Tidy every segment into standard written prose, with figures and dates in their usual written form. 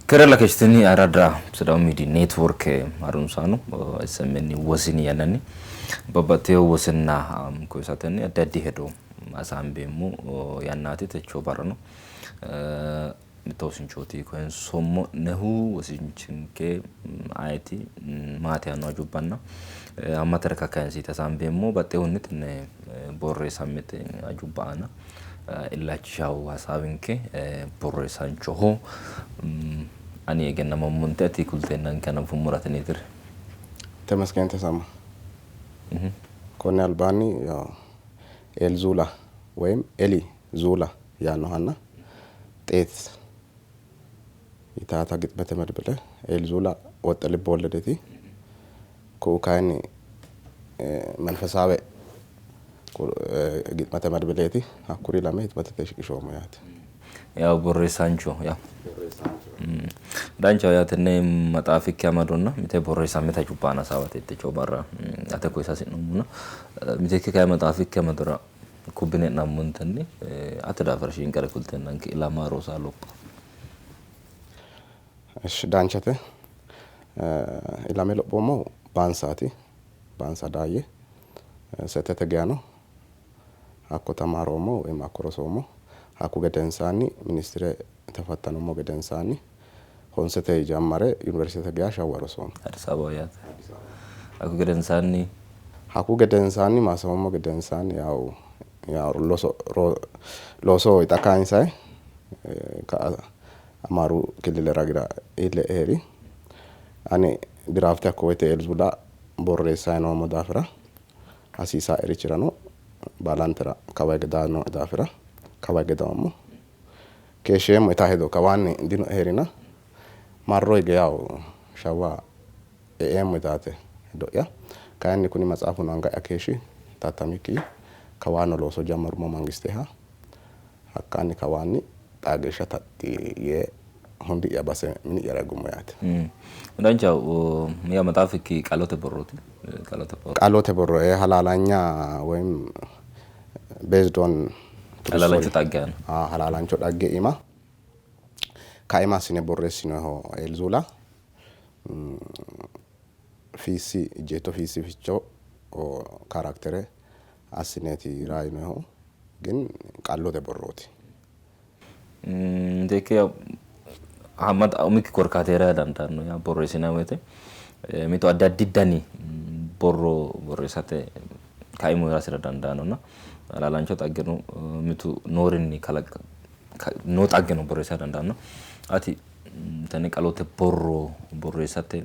Kerella keeshshitini Arada Sidaamu Miidiy Neetwoorke harunsaano SMN wosini yannanni babbaxxitewo wosinna koyisatenni addi addi hedo hasaambeemmo yannaati. Techo barrano mitto wosinchooti koyinsoommo'nehu. Wosinchinke ayeti, maati yaanno hajubbanna haammatare kakkayinsiiti hasaambeemmo. Baxxeehunni tenne borreessammete hajubba aana illachishawo hasaawinke borreessaanchoho. Ani egennamammonte ati kulteennanke hananfummora ateneetire. Temesgen Tesama. Konni albaanni yaw Elzuula woyim Eli Zuula yaannohanna Xeet yitaata gixmete medibile Elzuula woxxe libboolledeti ku'u kayinni menfesaawe gixmete medbileeti. Hakkuri lame hixmatete shiqishoommo yaate. Yaw borreessaancho yaw. Danchaho yaa tenne maxaafikki amadonna mite borreessammete hajubba aana hasaawate techo barra ate koyisa hasi'noommona miteekke kayi maxaafikki amadora kubbine e'nammontenni ate daafira shiinqare kulteennanke ilama rosa lopha. Eshi danchate. Ilame lophoommohu Baansaati. Baansa Daayye setete geano hakko tamaaroommo woyim hakko rosoommo. Hakku gedensaanni ministire tafattanummo gedensaanni honsete jammare yuniversitete geya Shawwa rosoommo. Addis Ababaho yaate. Hakku gedensaanni? Hakku gedensaanni maasamummo gedensaanni yaw yaw loso looso hixa kayinsayi ka'a Amaaru killile ragira iille hee'ri. Ani diraafte hakko woyte Elzula borreessayi noommo daafira hasiisaerichirano baalantera kawa hige daa nooe daafira kawa hige dawommo. Keeshsheemmo yitaa hedo kawaanni dinoe hee'rina marro hige yawo Shawwa e''eemmo yitaate hedo'ya. Kayinni kuni matsaafuno anga'ya keeshshi tattamikki kawaano looso jammarummo mangisteha. Hakkaanni kawaanni xaa geeshsha taxxi yee hundi'ya base mini'yara higummo yaate. Danchaho. Yaa maxaafikki qalote borrooti? Qalote borro. Qalote borro ee halaalanya woyim based on true story. Halaalancho xagge aana. Aa, halaalancho dhagge iima kaima assine borreessinoyiho Eelzuula Fiissi Ejjeetto Fiissi Ficho karaktere assineeti raayinoyihu gin qallote borrooti. Miteekke haammata umikki korkaati hee'rara dandaanno yaa borreessinanni woyte mitu addi addi dani borro borreessate kaimu hee'rasira dandaannona halaalaancho xaggeno mitu noorinni noo xaggeno borreessa dandaanno. Ati tenne qalote borro borreessate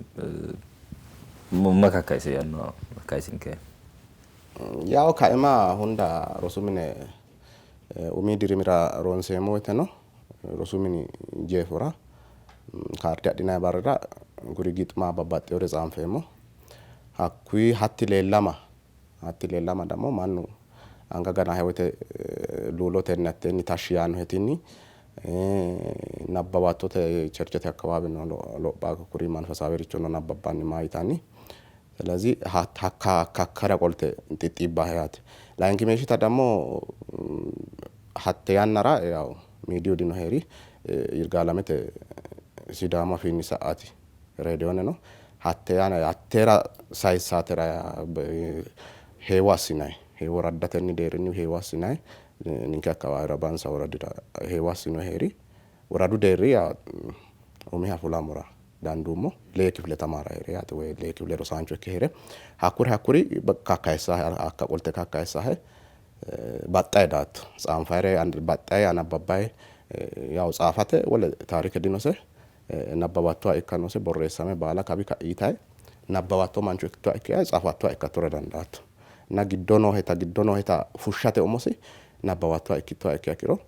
ma kakkayise yanna kayisinke? Yawo kaima hunda rosu mine umi dirimira ronseemmo woyteno rosu mini jeefora kaarde adhinanni barrira kuri gixma babbaxxinore tsaanfeemmo. Hakkuyi hatti leellama hatti leellama dammo mannu anga ganahe woyte luulotenni hatteenni tashshi yaannohetinni nabbawattote cherchete akkawaawe no lopha kuri manfasaawerichono nabbabbanni maa yitanni ስለዚህ hakka hakkara qolte xixxiibbahe yaate. Layinkimeeshshita dammo hatte yannara yaw miidiyu dino hee'ri Yirgaalamete Sidaamu afiinni sa''ati reediyoone no. Hatte yana hattera sayissaatera heewo assinanni heewo woraddatenni deerrinni heewo assinanni ninke akkawaawera Bansa woradira heewo assinoyi hee'ri woradu deerri umiha fulammora danduummo. Lee kifile tamaara hee're yaate woy lee kifile rosaancho ikke hee're hakkuri hakkuri kakkayissahe hakka qolte kakkayissahe baxxayi daatto tsaanfayire baxxayi anabbabbayi yawu tsaafate wole taarike dinose nabbawattoha ikka noose borreessame baala kawi ka'i yitayi nabbawatto mancho ikkittoha ikkiha tsaafattoha ikkattora dandaatto na giddo nooheta giddo nooheta fushshate umosi nabbawattoha ikkittoha ikkiha ikkiro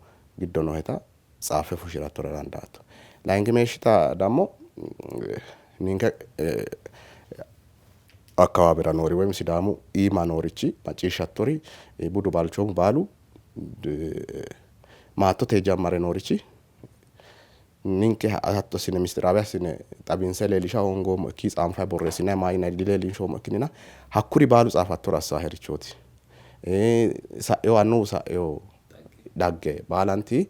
giddo nooheta tsaaffe fushshi'rattora dandaatto. Layinkimeeshshita dammo ninke akkawaawera noori woyim Sidaamu iima noorichi macciishshattori budu balchoomu baalu maattote jammare noorichi ninke hatto assine misxiraawe assine xawinse leellisha hoongoommo ikkii tsaanfayi borreessinayi maa yinayi dileellinshoommo ikkinnina hakkuri baalu tsaafattora assaaherichooti. Sa'ewo annuwu sa'ewo dhagge baalanti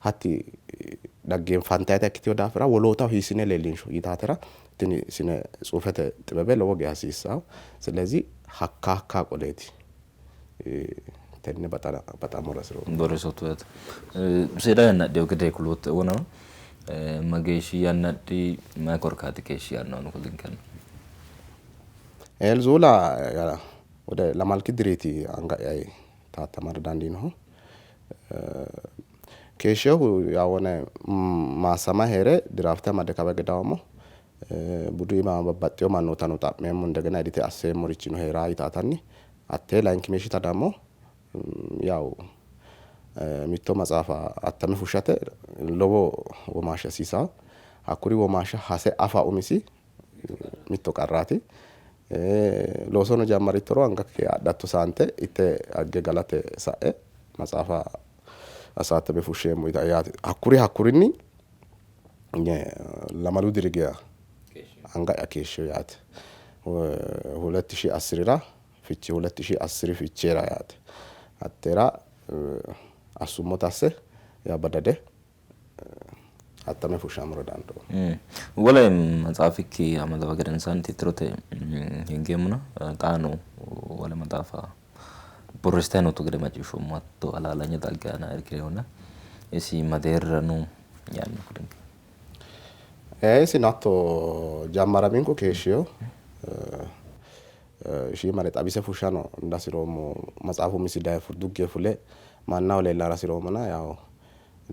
Hatti dhaggeeffantayita ikkitino daafira wolootaho hiissine leellinsho yitaatera tini sine tsuufete xibebe lowo geya hasiissanno. Silezi hakka hakka qoleeti tenne baxammora hasiroommo. Borreessootto yaate. Seeda yanna adhino gede kuloottoe wona mageeshshi yanna adhi mayi korkaati keeshshi yaannohano kulinkenna. Elzuula wode lamalki diriiti anga'ya taattamara dandiinohu. Keeshshehu yaa wone maassama hee're diraafte amade kawa hige dawommo. Budu iima babbaxxeyo mannootano xa'meemmo indegena edite asseemmorichino hee'raa yitaatanni hattee layinkimeeshshita dammo yawu mitto maxaafa attame fushshate lowo womaashshi hasiisawo. Hakkuri womaashsha hase afa umisi mitto qarraati. Loosono jammarittoro angakki adhatto saante itte agge galate sa'e maxaafa asaattabe fushsheemmo yita yaate. Hakkuri hakkurinni lamalu diri geya anga'ya keeshshino yaate. Huletti shii assirira fichee huletti shii assiri ficheera yaate. Hattera assummota asse yaa badade attame fushshammora dandoommo. Wole maxaafikki amadawa gedensaanni tittirote hingeemmona xaano wole maxaafa borreessitanni nootto gede macciishshoommo hatto halaalanya xagge aana irki'rinohunna isi madeerra no yaanno kulinke. Isino hatto jammaraminku keeshshino shiimare xawise fushshano dihasiroommo maxaafu umisi daye furdugge fule mannaho leellara hasiroomona yawo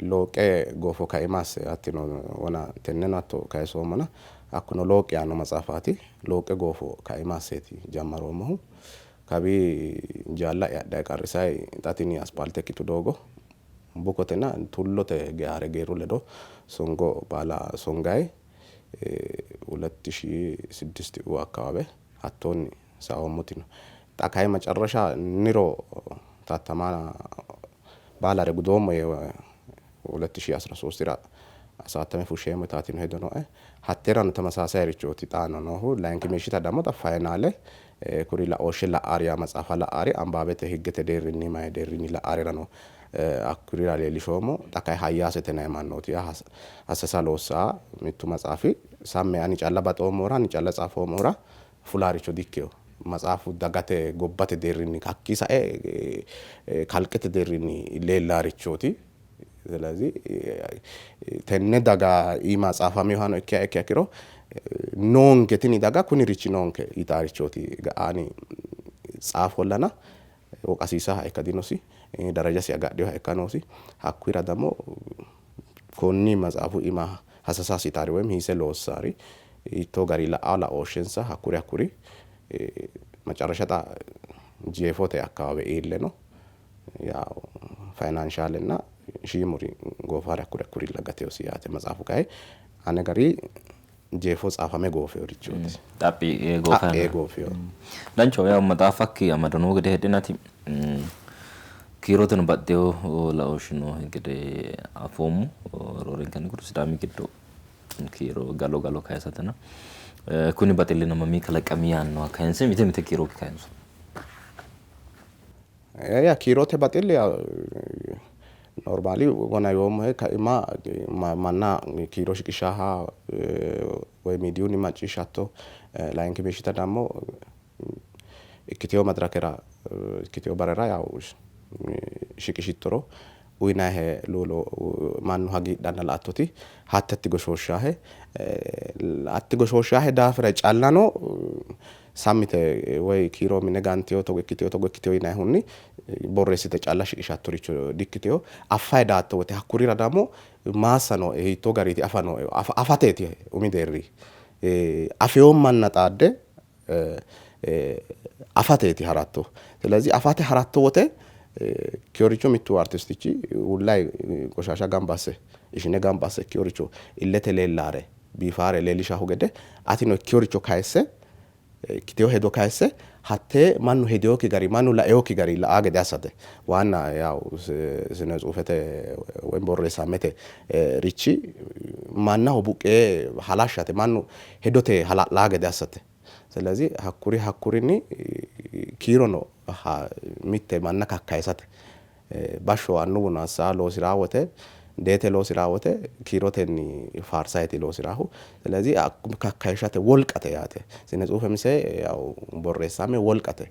looqe goofo kaima asse hattino wona tenneno hatto kayisoommona hakkuno looqe yaanno maxaafaati. Looqe goofo kaima asseeti jammaroommohu. Kawi jaalla'ya adhayi qarrisayi xa tini aspaalte ikkitu doogo bukotena tullote geare geerru ledo songo baala songayi huletti shii siddisti uu akkawawe hattoonni saoommoti no. Xa kayi macarrasha niro taattama baalare gudoommo yee 2013ra asaattame fushsheemmo yitaatino hedo nooe. Hatteerano tamasaasayirichooti xaano noohu. Layinkimeeshshita dammo xa fayinaale kuri laooshshe la'aari yaa maxaafa la'aari ambaabete higgete deerrinni mayi deerrinni la'aarirano hakkurira leellishoommo. Xa kayi hayyaasete nayi mannooti yaa hasasa loossaa mittu maxaafi samme ani calla baxoommohura ani calla tsaafoommohura fulaaricho dikkino. Maxaafu dagate gobbate deerrinni hakkii sae kalqete deerrinni leellaarichooti. ስለዚህ tenne daga iima tsaafaminohano ikkiha ikkiha ikkiro noonke tini daga kunirichi noonke yitaarichooti ga'aani tsaafollana woqasiisaha ikka dinosi darajasi agadhinoha ikka noosi. Hakkuyira dammo konni maxaafu iima hasasasi yitaari woyim hiise loossaari hiittoo gari la'a laooshshensa hakkuri hakkuri macarasha xa jeefote akkawawe iille no. Yaw faynanshaalenna shiimuri goofaari hakkuri hakkuri lagateyosi yaate. Maxaafu kayi ane gari jeefo tsaafame goofeyorichooti. Xaphi yee goofa. Xaphi yee goofeyo. Danchaho yaw maxaafakki amado noo gede hedhinati kiiroteno baxxeyo laooshshi noo gede afoommo. Roorenkanni kuri Sidaami giddo kiiro galo galo kayisatena kuni baxillino mamii kalaqami yaannoha kayinse mite mite kiirokki kayinso. Ya kiirote baxilli ya normaali wona yoommohe kaima manna kiiro shiqishaha woy miidiyunni macciishshatto layinki meeshshita dammo ikkiteyo madirakera ikkiteyo barera yaw shiqishittoro uyinayihe luulo mannu hagiidhanna la''attoti hatti hatti goshooshshaahe hatti goshooshshaahe daafira callano sammite woy kiiro mine ganteyo togo ikkiteyo togo ikkiteyo yinayihunni borreessite calla shiqishattoricho dikkiteyo. Affayi daatto wote hakkurira dammo maassa nooe hiittoo gariiti afa nooe afateeti umi deerri afeyo manna xaadde afateeti haratto. ስለዚህ afate haratto wote ikkeyoricho mittu artistichi wullayi qoshasha gamba asse ishine gamba asse ikkeyoricho illete leellaare biifaare leellishahu gede atino ikkeyoricho kayisse ikkiteyo hedo kayisse hattee mannu hedeyokki gari mannu laeyokki gari la'a gede assate. Waanna yaw sine tsuufete woy borreessammete richi mannaho buqqee halashshate mannu hedote hala'laa gede assate. ስለዚህ hakkuri hakkurinni kiirono mitte manna kakkayisate. Bashsho annuwuno assa loosiraa wote Deete loosiraa wote kiirotenni faarsayiti loosiraahu. ስለዚህ kakkayishate wolqate yaate. Sine tsuufe mise yaw borreessame wolqate.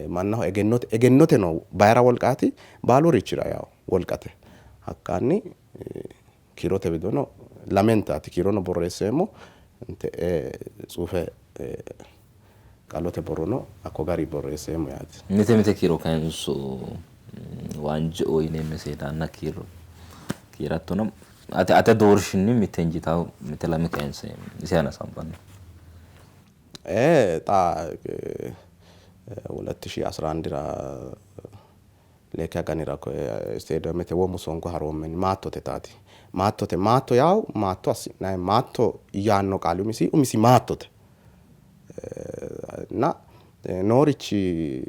Mannaho egennote egennoteno bayira wolqaati baalurichira yaw wolqate. Hakkaanni kiirote widono lamentaati kiirono borreesseemmo te'ee tsuufe qalote borrono hakko gari borreesseemmo yaate. Mite mite kiiro kayinso waanjo'o yineemme seedaanna kiiro kiirattono ate ate doorshinni mitte injiitawo mite lame kayinse ise aana hasaambanni. Ee xa 2011ra leekki aganira isteediyeemete womu songo haroommenni maattote taati. Maattote maatto yaw maatto assi'nayi maatto yaanno qaali umisi umisi maattote. Na noorichi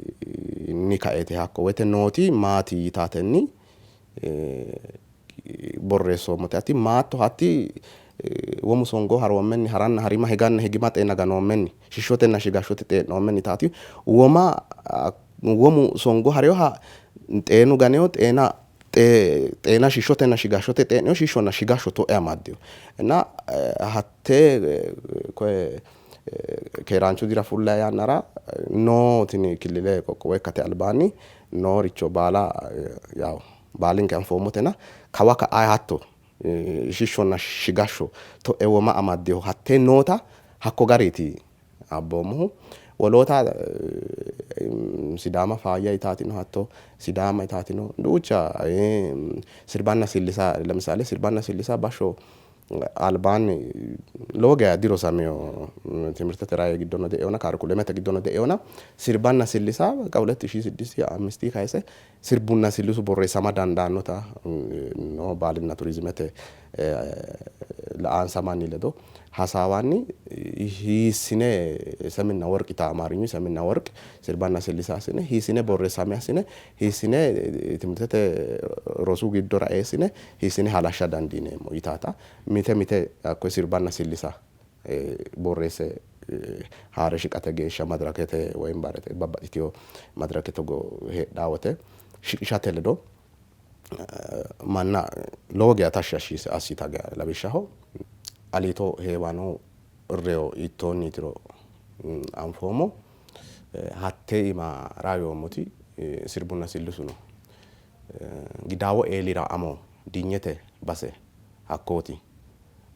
ni kaete hakko woyte nooti maati yitaatenni borreessoommote hatti maatto hatti womu songo haroommenni haranna harima higanna higima xeena ganoommenni shishshotenna shigashshote xee'noommenni taati woma womu songo hareyoha xeenu ganeyo xeena xeena shishshotenna shigashshote xee'neyo shishshonna shigashsho to'e amaddeyo እና hattee koye keeraanchu dira fullayi yannara noo tini killile qoqqowo ikkate albaanni nooricho baala yaw baalinke anfoommotena kawa ka'aa hatto shishshonna shigashsho to'e woma amaddeyo hattee noota hakko gariiti abboommohu. Woloota Sidaama faayya yitaatino hatto Sidaama yitaatino duucha sirbanna sillisa ለምሳሌ sirbanna sillisa bashsho albaanni lowo geya dirosamino timirtete raye giddono de'eona kaarikulemete giddono de'eona sirbanna sillisa በቃ ሁለት ሺህ ስድስት አምስት kayise sirbunna sillisu borreessama dandaannota no baalinna turizimete la'ansa manni ledo hasaawanni hiissine seminna worq yita አማርኙ ሰምና ወርቅ sirbanna sillisa assine hiissine borreessame assine hiissine timirtete rosu giddora eessine hiissine halashsha dandiineemmo yitaata mite mite hakkoye sirbanna sillisa borreesse haare shiqate geeshsha madirakete woyim barete babbaxxiteyo madirake togo heedhaa wote shiqishate ledo manna lowo geya tashshi assita lawishshaho Aliito Heewano reyo hiittoonniitiro anfoommo. Hattee iima raayoommoti sirbunna sillisu no. Gidaawo eelira amo dinyete base hakkooti.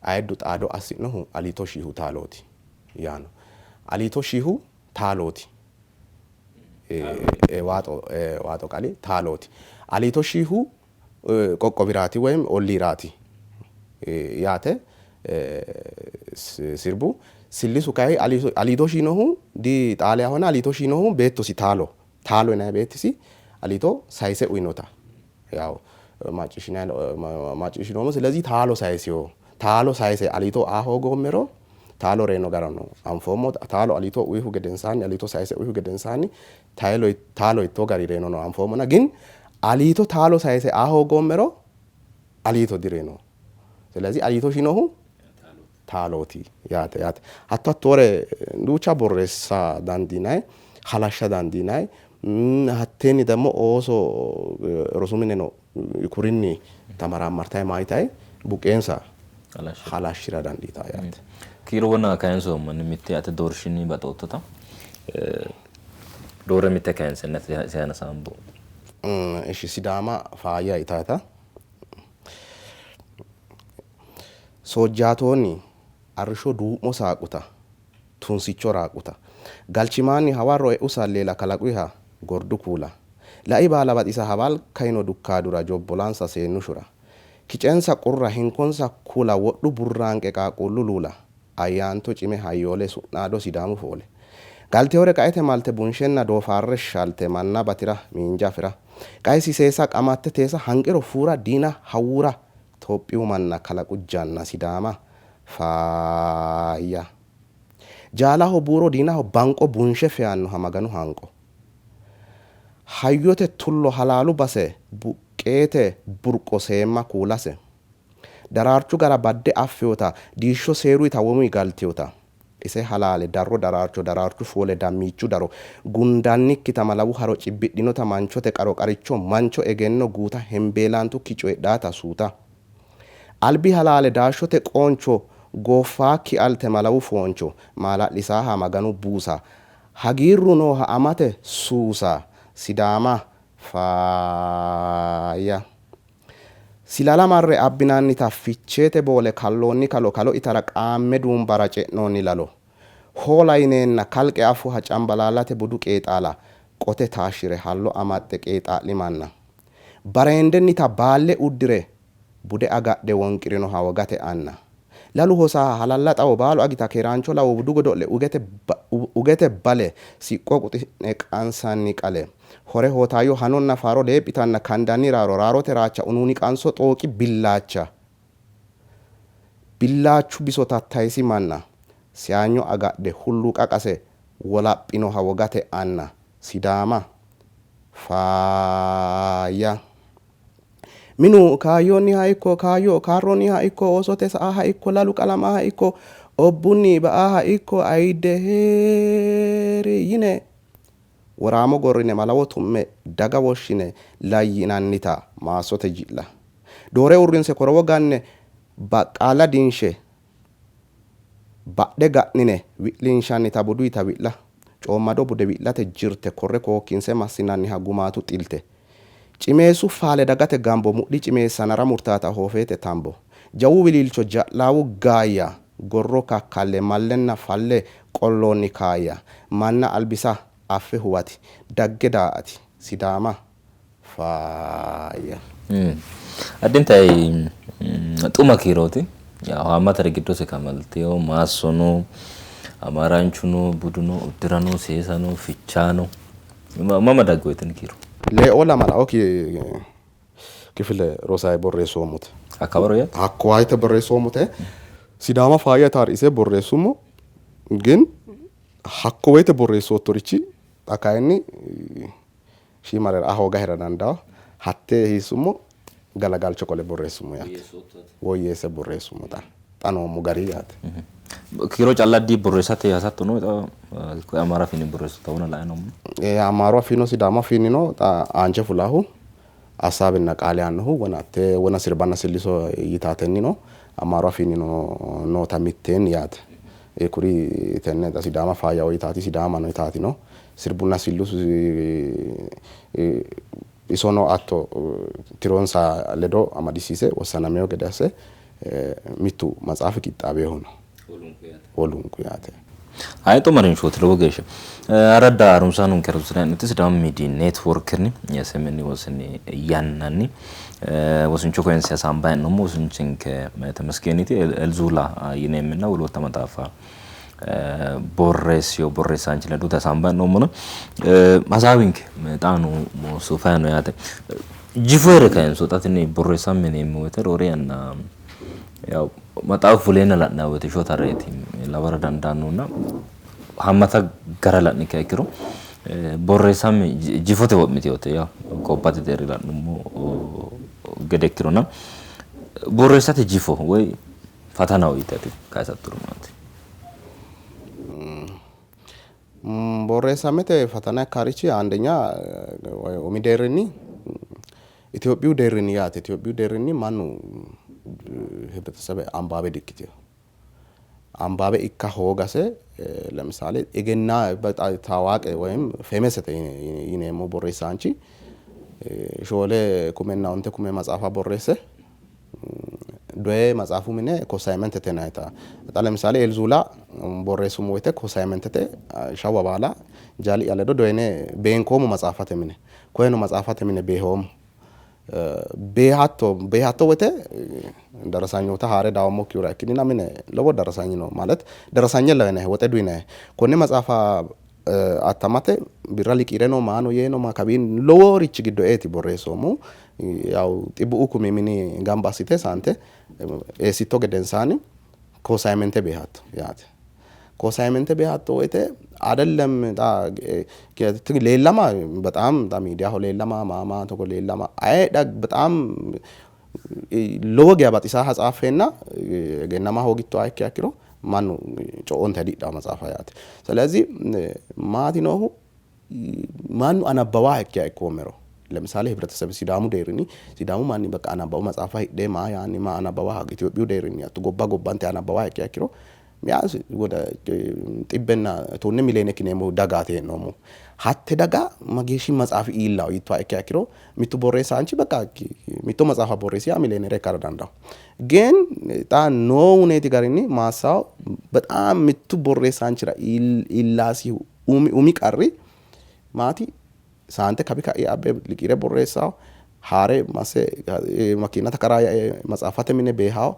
Ayiddu xaado assi'nohu Aliito shiihu taalooti yaano. Aliito shiihu taalooti. Waaxo waaxo qali taalooti. Aliito shiihu qoqqowiraati woyim olliiraati yaate sirbu. Sillisu kayi Aliito shiinohu di xaaliyahona Aliito shiinohu beettosi taalo taalo yinanni beettisi Aliito sayise uyinota yaw macciishshinoommo. ስለዚህ taalo sayiseyo taalo sayise Aliito aa hoogoommero taalo reyino garano anfoommo. Taalo Aliito uyihu gedensaanni Aliito sayise uyihu gedensaanni taalo hittoo gari reyinono anfoommona gin Aliito taalo sayise aa hoogoommero Aliito direyino. ስለዚህ Aliito shiinohu taalooti yaate yaate. Hatto hattoore duucha borreessa dandiinayi halashsha dandiinayi hatteenni ደግሞ ooso rosu mineno kurinni tamaraammartayi maayitayi buqqeensa halashshira dandiitawo yaate. Kiiro wona kayinsoommo mitte ate doorshinni baxoottota doore mitte kayinsenna ise aana saambo. Ishi Sidaama faayya yitaata Soojjaatoonni arrishsho duu'mo saaquta tunsicho raaquta galchimaanni hawarro e'u salleela kalaquiha gordu kuula lai baala baxisa habalka yino dukkaadura jobbolansa seennu shura kicensa qurra hinkonsa kula wodhu burraanqe qaaqquullu luula ayyaanto cime hayyoole su'naado Sidaamu foole galteewore qaete malte bunshenna doofaarre shalte manna batira miinja afira qaesi seesa qamatte teesa hanqiro fuura diina hawuura Tophiyu manna kalaqu janna Sidaama faayya jaalaho buuro diinaho banqo bunshe feyaannoha Maganu hanqo hayyote tullo halaalu base buqqeete burqo seemma kuulase daraarchu gara badde affewota diishsho seeruyita womuy galtewota ise halaale darro daraarcho daraarchu foole dammiichu daro gundannikkita malawu haro cibbidhinota manchote qaro qaricho mancho egenno guuta hembeelaantukki coyidhaata suuta. Albi halaale daashshote qooncho gooffaakki alte malawu fooncho maala'lisaaha Maganu buusa hagiirru nooha amate suusa Sidaama faayya. Silala marre abbinannita Ficheete boole kalloonni kalo kalo itara qaamme duumbara ce'noonni lalo hoola yineenna kalqe affuha Cambalaallate budu qeexaala qote taashshi're hallo amaxxe qeexaa'li manna bareendennita baalle uddi're bude agadhe wonqi'rinoha wogate anna lalu hosaha halalla xawo baalu agita keeraancho lawo budu godo'le ugete bale siqqo quxi'ne qansanni qale hore hootaayyo hanonna faaro leephitanna kandanni raaro raarote raacha unuuni qanso xooqi billaacha billaachu biso tattayisi manna siyaanyo agadhe hulluuqa qase wolaphinoha wogate anna Sidaama faayya. Minu kaayyonniha ikko kaayyo kaarronniha ikko oosote sa'aha ikko lalu qalamaha ikko obbunni ba'aha ikko ayidde heeri yine woraamo gorrine malawo tumme daga woshshine layyinannita maassote ji'la doore uurrinse korowo ganne baqqaalla dinshe badhe ga'nine wi'linshannita buduyita wi'la coommado bude wi'late jirte korre kookkinse massinanniha gumaatu xilte cimeessu faale dagate gambo mudhi cimeessanara murtaata hoofeete tambo jawu wiliilcho ja'laawu gaayya gorro kakkalle mallenna falle qolloonni kaayya manna albisa affe huwati dagge daa''ati Sidaama faayya. Addintayi xuma kiirooti. Yaw haammatare giddose kamalteyo maasso no, amaaraanchu no, budu no, uddira no, seesa no, fichaa no. Mama daggu tini kiiro? Leeoo lamala kifile rosayi borreessoommote. Hakka waro yaate? Hakko wayite borreessoommote. Sidaama faayya taariise borreessummo. Gin hakko woyite borreessoottorichi xa kayinni shiimare ra''a hoogahera dandaanno. Hattee hiissummo galagalcho qole borreessummo yaate. Woyyeesse borreessummo xa xa noommo gari yaate. Kiiro calla diborreessate hasatto no xa Amaaru afiinni borreessoottahuna lae noommo. Amaaru afiino Sidaamu afiinnino xa aanche fulahu Assaabenna qaale yaannohu wona hattee wona sirbanna silliso yitaatennino Amaaru afiinnino noota mitteenni yaate. Kuri tenne xa Sidaama faayyaho yitaati Sidaamano yitaatino sirbunna sillisu isono hatto tironsa ledo amadisiise wossanamino gede asse mittu maxaafi qixxaawinohu no. Wolunku yaate. Hayiixu marinshooti lowo geeshsha aradda harunsaanonke harunsinanni Sidaamu Miidiyi Neetworkenni SMN wosinni yannanni wosincho koyinse hasaambanni hee'noommo. Wosinchinke Temesgeniti Elzuula yineemminna wolootta maxaaffa borreessiyo borreessaanchi ledo hasaambanni hee'noommona hasaawinke xaano sufanni no yaate. Jifo heere kayinso xa tini borreessamme yineemmo woyte roore yanna yaw maxaafu fuleenna la'nanni woyte shotareeti lawara dandaannonna haammata gara la'nikkiha ikkiro borreessamme jifote wo'mitinote yaw gobbate deerri la'nummo gede ikkirona borreessate jifo woy fatanaho yite ati kayisattori maati? Borreessammete fatana ikkaarichi አንደኛ umi deerrinni Itophiyu deerrinni yaate Itophiyu deerrinni mannu ህብረተሰብ አንባቤ dikkitino. አንባቤ ikka hoogase ለምሳሌ egenna ታዋቂ ወይም famous yineemmo borreessaanchi shoole kumenna onte kume maxaafa borreesse doye maxaafu mine consignmentete yinannita xa ለምሳሌ ኤልዙላ borreessummo woyte consignmentete shawwa baala jaali'ya ledo doyine beenkoommo maxaafate mine koyeno maxaafate mine beehoommo. Beehatto beehatto woyte darasanyoota haare dawommokkihura ikkinnina mine lowo darasanyi no ማለት darasanye lawinayi woxe duhinayi konne maxaafa attamate birra liqiire no maano yee no kawiinni loworichi giddo eeti borreessoommohu yaw xibbu kumi mini gamba assite saante eessitto gedensaanni consignmente beehatto yaate. Consignmente beehatto woyte አይደለም leellama በጣም miidiyaho leellama maa togo leellama aye በጣም lowo geya baxisaaha tsaaffeenna egennama hoogittoha ikkiha ikkiro mannu co'onta didhanno maxaafa yaate. ስለዚህ maati noohu mannu anabbawaaha ikkiha ikkoommero ለምሳሌ ህብረተሰብ ሲዳሙ deerrinni Sidaamu manni በቃ anabbawa matsaafa hidhe maa yaanni maa anabbawa Itophiyu deerrinni hatto gobba gobbante anabbawa ikkiha ikkiro ቢያንስ ወደ xibbenna tonne miliyoone ikkineemmo dagaati hee'noommohu. Hatte daga mageeshshi matsaafi iillawo yiittoha ikkiha ikkiro mittu borreessaanchi በቃ mitto matsaafa borreessi yaa miliyeenere ikkara dandawo. ግን xa noo huneeti garinni maassawo በጣም mittu borreessaanchira iillasi umi qarri maati saante kawi ka'i abbe liqiire borreessawo haare masse makiina takaraayyae matsaafate mine beehawo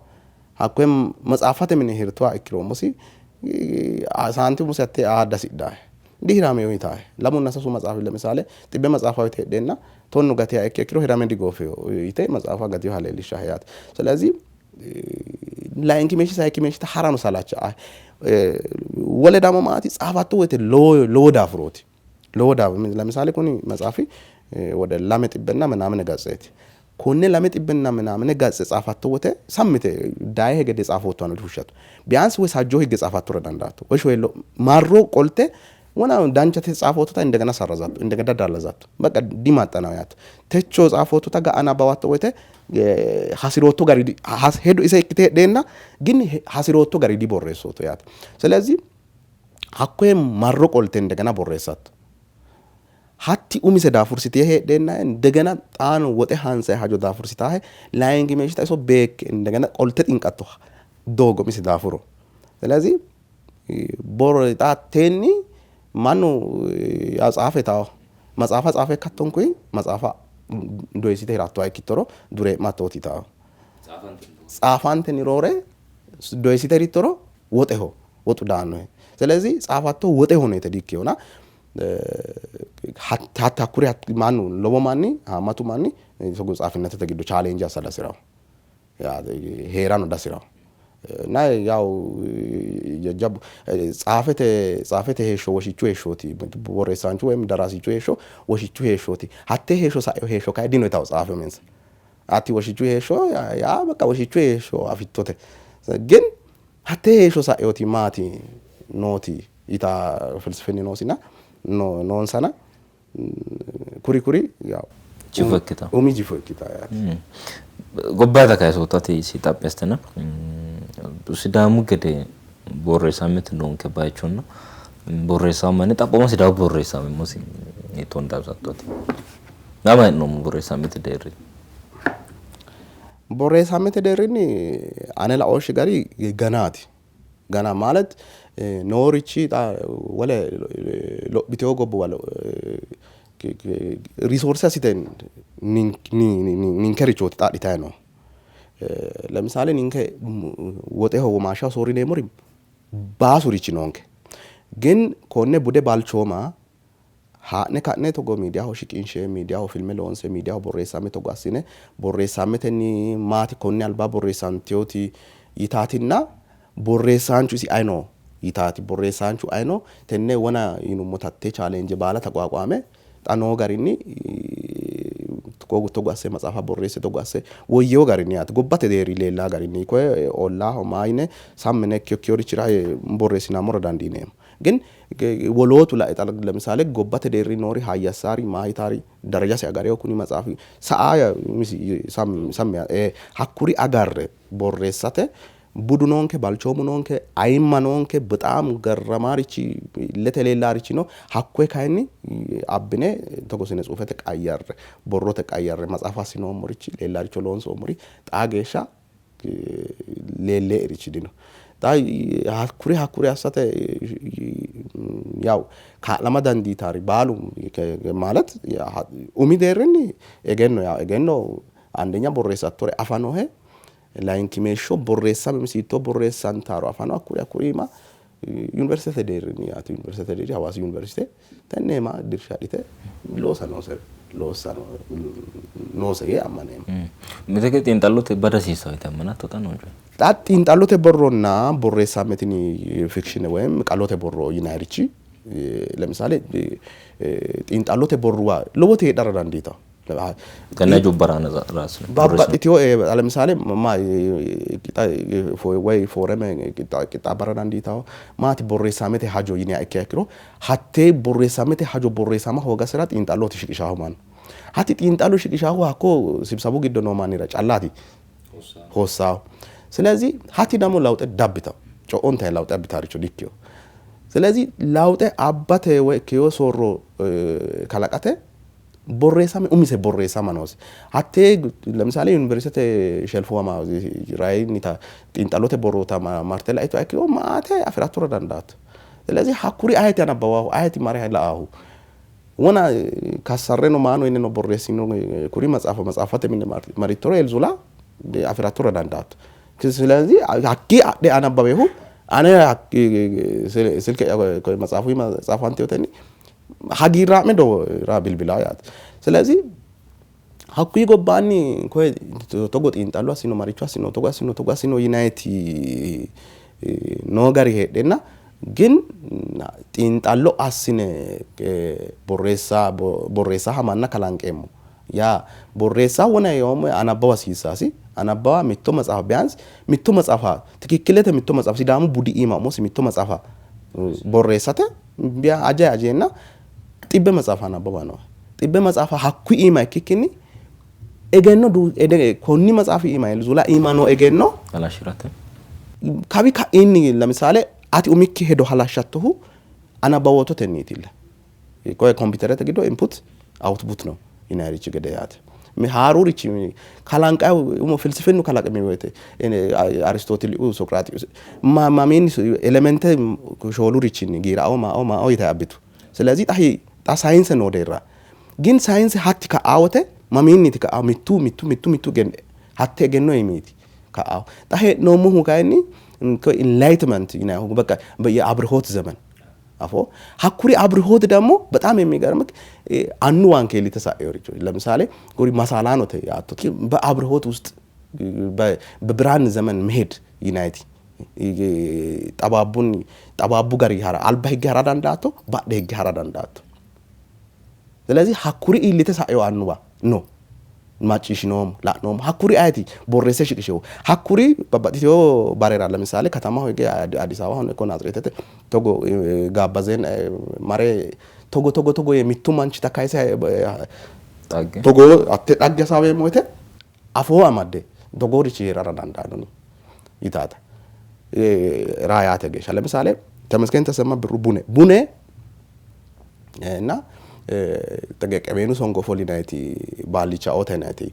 hakkoye matsaafate mine hirtuha ikkiro umosi saante umosi hatte aa dasidhae dihirameyo yitae lamunna sasu matsaafi ለምሳሌ xibbe matsaafa yite heedheenna tonnu gatiha ikkiha ikkiro hirame digoofeyo yite matsaafa gatiyoha leellishshahe yaate. ስለዚህ layinki meeshshi sayikki meeshshita harano salacha wole ደግሞ maati tsaafatto woyte lowo daafurooti lowo daafuro ለምሳሌ kuni matsaafi ወደ lame xibbenna ምናምን ገጽeti konne lame xibbenna ምናምን ገጽ tsaafatto wote sammite daye gede tsaafoottohano difushshatto ቢያንስ ወይ sajjo higge tsaafattora dandaatto ወይ shoyello marro qolte wona danchate tsaafottota እንደገና sarrazatto እንደገና dallazatto በቃ dimaxxanawo yaate techo tsaafottota ga'a nabbawatto woyte hasirootto gari hedo ise ikkite heedheenna ግን hasirootto gari diborreessootto yaate. ስለዚህ hakkoye marro qolte እንደገና borreessatto hatti umise daafursite heedheenna እንደገና xaano woxe hansayi hajo daafursitahe layinki meeshshita iso beekke እንደገና qolte xinqatto doogo umise daafuro. ስለዚህ borro xa hatteenni mannu yaw tsaafe yitawo matsaafa tsaafe ikkattonkuyi matsaafa doyissite hirattoha ikkittoro duree'mattooti yitawo. Tsaafantenni roore doyissite hirittoro woxeho woxu daannohe. ስለዚህ tsaafattohu woxeho no yite dikkeyona hatta hakkuri mannu lowo manni haammatu manni togo tsaafinnatete giddo challenge assa dasirawo heerano dasirawo እና ያው jajjabbu tsaafete tsaafete heeshsho woshichu heeshshooti borreessaanchu ወይም ደራሲchu heeshsho woshichu heeshshooti hatte heeshsho sa'ino heeshsho kayi dino yitawo tsaafe uminsa hatti woshichu heeshsho yaa በቃ woshichu heeshsho afittote ግን hatte heeshsho sa'inoti maati nooti yita filsifini noosina noonsana kuri kuri yaw Jifo ikkitawo. Umi jifo ikkitawo yaate. Gobbata kayisoottati isi xaphi assitena Sidaamu gede borreessammete noonke bayichonna borreessamu manni xaphooma Sidaamu borreessamme umosi hiittoonni xawisattoti? Mama hee'noommo borreessammete deerrinni? Borreessammete deerrinni ane laooshshi gari ganaati. Gana ማለት noorichi xa wole lophitewo gobbuwa resource assite ninkerichooti xa adhitayi noohu. ለምሳሌ ninke woxeho womaashshaho soorrineemmori baasurichi noonke. ግን konne bude balchooma haa'ne ka'ne togo miidiyaho shiqinshe miidiyaho filme loonse miidiyaho borreessamme togo assine borreessammetenni maati konni alba borreessantewoti yitaatinna borreessaanchu isi ayino yitaati borreessaanchu ayino tenne wona yinummota hatte challenge baala taqwaaqwame xa noo garinni togo asse matsaafa borreesse togo asse woyyewo garinni yaate gobbate deerri leellaa garinni koye ollaaho maayine sammine ikkiyorichira borreessinammora dandiineemmo. ግን wolootu la'e xa ለምሳሌ gobbate deerri noori hayyassaari maayitaari darajasi agarewo kuni matsaafi sa'a sammi hakkuri agarre borreessate budu noonke balchoomu noonke ayimma noonke በጣም ገረማሪchi illete leellaarichi no hakkoye kayinni abbine togo sine tsuufete qayyarre borrote qayyarre matsaafa assinoommorichi leellaaricho loonsoommori xaa geeshsha leelleerichi dino. Xa hakkuri hakkuri assate yaw kaa'lama dandiitaari baalu ማለት umi deerrinni egenno yaw egenno አንደኛ borreessattore afa noohe layinkimeeshsho borreessame hiittoo borreessantaaro afa no hakkuri hakkuri iima yuniversitete deerrinni yaate yuniversitete deerri Hawaasi yuniversite tenne iima dirsha adhite loosa noose loossa noose yee ammaneemmo. Mite xiinxallote bada hasiissawo yite ammanatto xa noo coyi? Xa xiinxallote borronna borreessamme tini fiction ወይም qalote borro yinayirichi ለምሳሌ xiinxallote borruwa lowoti heedhara dandiitawo. Tenne hajubbara raas babbaxxitewo ለምሳሌ ወይ fooreme qixxaabbara dandiitawo maati borreessamete hajo yiniha ikkiha ikkiro hattee borreessamete hajo borreessama hoogasera xiinxallote shiqishaho mannu. Hatti xiinxallo shiqishaahu hakko sibsabu giddo noo mannira callaati hossaahu. ስለዚህ hatti ደግሞ lawxe dabbitaw co'ontayi lawxe abbitaaricho dikkiyo. ስለዚህ lawxe abbate woy ikkiyo soorro kalaqate borreessame umise borreessama noose. Hattee ለምሳሌ ዩኒቨርሲቲ shelfuwa rayinnita xiinxallote borroota marte laitto ikkiro maate afirattora dandaatto. ስለዚህ hakkuri ayeti anabbawahu, ayeti mare la'aahu? Wona kassarreno maano yineno borreessino kuri matsaafa matsaafate mine marittoro Elzula afirattora dandaatto. ስለዚህ hakkii adhe anabbawehu ane silke matsaafu matsaafanteyotenni hagiirraa'me ra bilbilaa yaate. ስለዚህ hakkuyi gobbaanni koye togo xiinxallo assino, maricho assino, togo assino, togo assino yinayiti noo gari heedhenna, ግን xiinxallo assine borreessa borreessa manna kalanqeemmo yaa borreessa wona yoommo anabbawa hasiissasi anabbawa mitto matsaafa ቢያንስ mitto matsaafa ትክክለte mitto matsaafa Sidaamu budi iima umosi mitto matsaafa borreessate ajayi ajeenna 100 matsaafa anabbawa noohe. 100 matsaafa hakkuyi iima ikkikkinni egenno konni matsaafi iima Elzula iima noo egenno halashshirate kawi ka'inni ለምሳሌ ati umikki hedo halashshattohu anabbawoototenniitilla. Koye kompiiterete giddo input output no yinayirichi gede yaate. Haarurichi kalanqayi umo filsifinu kalaqami woyte Aristootiliu, Soqiraaxius mamiinni elemente shoolurichinni giirao maao maao yitayi abbitu. ስለዚህ xa sayinse noo deerra ግን sayinse hatti ka'aa wote mamiinniiti ka'aa? Mittu mittu mittu mittu hatte egenno iimiiti ka'aahu. Xa hee'noommohu kayinni enlightenment yinayihu በቃ የአብርሆት ዘመን አፎ hakkuri አብርሆት ደግሞ በጣም የሚገርምክ annuwanke iillite sa'inoricho ለምሳሌ kuri masaalaanote yaatto በአብርሆት ውስጥ በብርሃን ዘመን መሄድ yinayti xabaabun xabaabbu gari hara alba higge hara dandaatto, badhe higge hara dandaatto. ስለዚህ hakkuri iillite sa'ino annuwa no macciishshinoommo, la'noommo. Hakkuri ayeti borreesse shiqishihu? Hakkuri babbaxxitewo barera ለምሳሌ ከተማው hige Addis Ababahono ikko Naazirete togo gaabbazen mare togo togo togo yee mittu manchita kayise xagge togo hatte dhagge hasaaweemmo woyte afoo amadde togoorichi heerara dandaanno yitaata raa yaate geeshsha ለምሳሌ ተመስገን ተሰማ ብሩ ቡኔ ቡኔ እና qebeenu songo ofollinayiti baallichaote yinayiti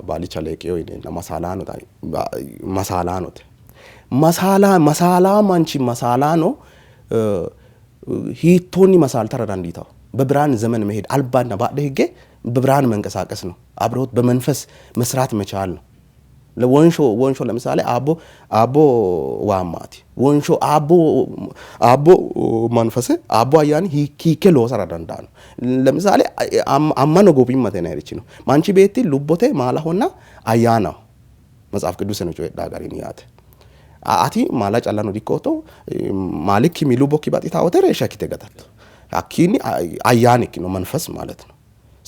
baallicha leeqiyo yineenna masaalaanote masaala masaala manchi masaalaano hiittoonni masaaltara dandiitawo? በብርሃን ዘመን መሄድ albaanna badhe higge በብርሃን መንቀሳቀስ ነው። አብረውት በመንፈስ መስራት መቻል ነው። ወንሾ ወንሾ ለምሳሌ አቦ አቦ ዋማቲ ወንሾ አቦ አቦ መንፈስ አቦ አያኒ ሂኬ loosara dandaanno. ለምሳሌ ammano gobimmate yinayirichi no. Manchi beetti lubbote maalahonna ayyaanaho መጽሐፍ ቅዱስ ነው coyidhaa garinni yaate. Ati maala callano dikkootto, maalikki lubbokki baxxita wote reeshsha ikkite gatatto. Hakkiinni ayyaanikki ነው መንፈስ ማለት ነው።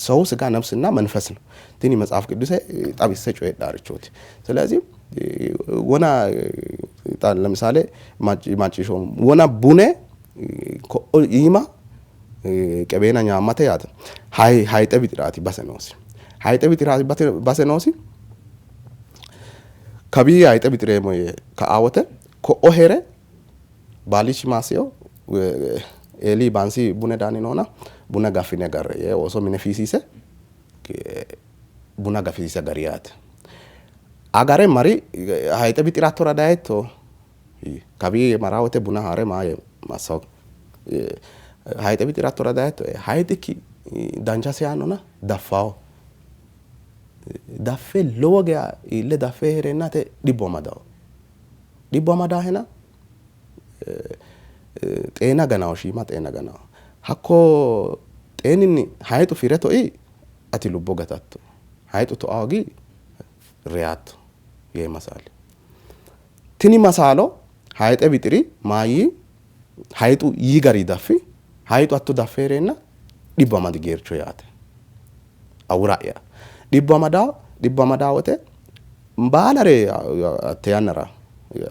ሰው ስጋ ነፍስና መንፈስ ነው። tini መጽሐፍ ቅዱስ xawisse coyidhaarichooti. ስለዚህ wona ለምሳሌ macciishshoommo wona bune iima qebeena nyaammate yaate hayxe wixiraati base noosi. Hayxe wixiraati base noosi. Kabii hayxe wixireemmo yee ka'a wote ko'o here baalichi maasiyo Eeli baansi bune daanni noona buna gaffine agarre yee ooso mine fiisiise buna gafisiise agari yaate. Agare mari hayxe wixirattora dayitto kabii mara wote buna haare maaye massawo hayxe wixirattora dayitto hayxikki dancha seyaannona daffawo daffe lowo geya iille daffe heereennate dhibbu amadawo dhibbu amadaahena xeena ganawo shiima xeena ganawo hakko xeeninni hayxu fire toi ati lubbo gatatto hayxu toa hogi reyatto yee masaali. Tini masaalo hayxe wixiri maayyi hayxu yii gari daffi hayxu hatto daffe heereenna dhibbu amadi geercho yaate. Awura'ya dhibbu amadawo dhibbu amadawo wote baalare hatte yannara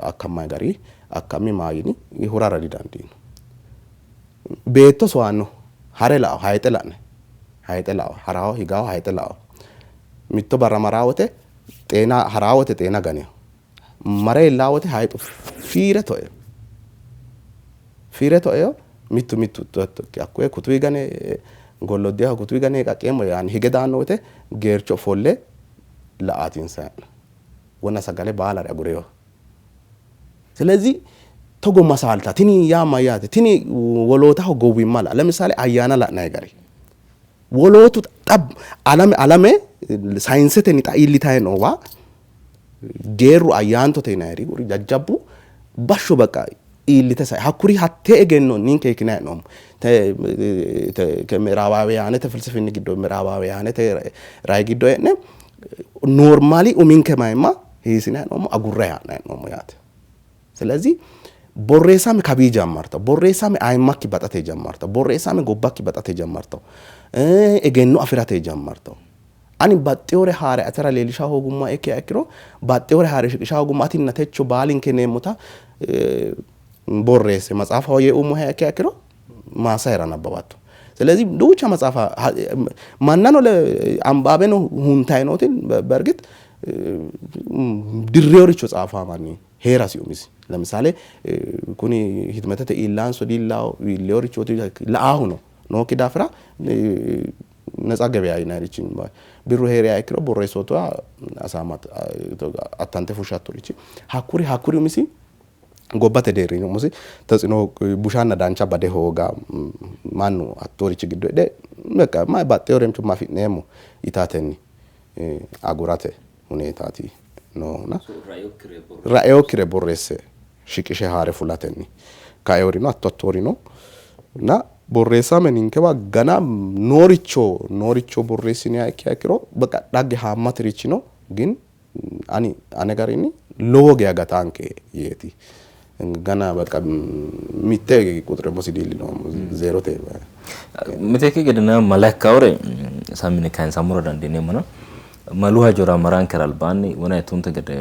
akkammayi gari akkammi maayini hurara didandiino. Beetto sowaanno hare lao hayxe la'ne Hayixe lao, harawo higawo hayixe lao. Mitto barra maraa wote xeena haraa wote xeena ganino. Mare iillaa wote hayixu fiire toe. Fiire toeo mittu mittu hakkuye kutuyi gane golloddiyaho kutuyi gane hiiqqaqqeemmo yaanni hige daanno wote geercho ofolle la''aatinsa. Wona sagale baalare agureyo. ስለዚህ togo masaalta tini yaa mayyaate? Tini wolootaho gowwimma la ለምሳሌ ayyaana la'nayi gari wolootu xa alame alame sayinsetenni xa iillitayi noowa geerru ayyaantote yinayiri kuri jajjabbu bashsho baqa iillite sai hakkuri hattee egenno ninke hiikkinayi hee'noommo? ምዕራባውያንete filsifinni giddo ምዕራባውያንete rai giddo hee'ne normally uminke mayimma hiissinayi hee'noommo? Agurrayi ha'nayi hee'noommo yaate. ስለዚህ borreessame kabii jammartawo, borreessame ayimmakki baxate jammartawo, borreessame gobbakki baxate jammartawo, egenno afirate jammartawo. Ani baxxewore haare atera leellisha hoogummoha ikkiha ikkiro, baxxewore haare shiqisha hoogummo atinna techo baalinke yineemmota borreesse matsaafaho yee uummoheha ikkiha ikkiro maasahera nabbawatto. ስለዚህ duucha matsaafa mannano ambaabeno huntayi nooti በእርግጥ dirreeworicho tsaafaa manni heerasi umisi. ለምሳሌ kuni hitimetete iillaanso diillawo iilleeworichooti la'aahu no nookki daafira ነጻ ገበያ yinayirichi birru heeriha ikkiro borreessootuha asaama attante fushshattorichi hakkuri hakkuri umisi gobbate deerrini umisi ተጽዕኖ bushanna dancha bade hooga mannu hattoorichi giddo heedhe በቃ baxxeworemcho afi'neemmo yitatenni agurate huneetaati noohuna raeokkire borreesse shiqishe haare fulatenni kaeorino hatto hattoorino እና borreessame ninkewa gana nooricho nooricho borreessiniha ikkiha ikkiro በቃ dhagge haammatirichi no ግን ani ane garinni lowo geya gataanke yeeti gana በቃ mitte quxuremosi diillinoommo zeerote. Miteekke gedena mala ikkaawore samine kayinsammora dandiineemmona malu hajora marankera albaanni wona tunte gede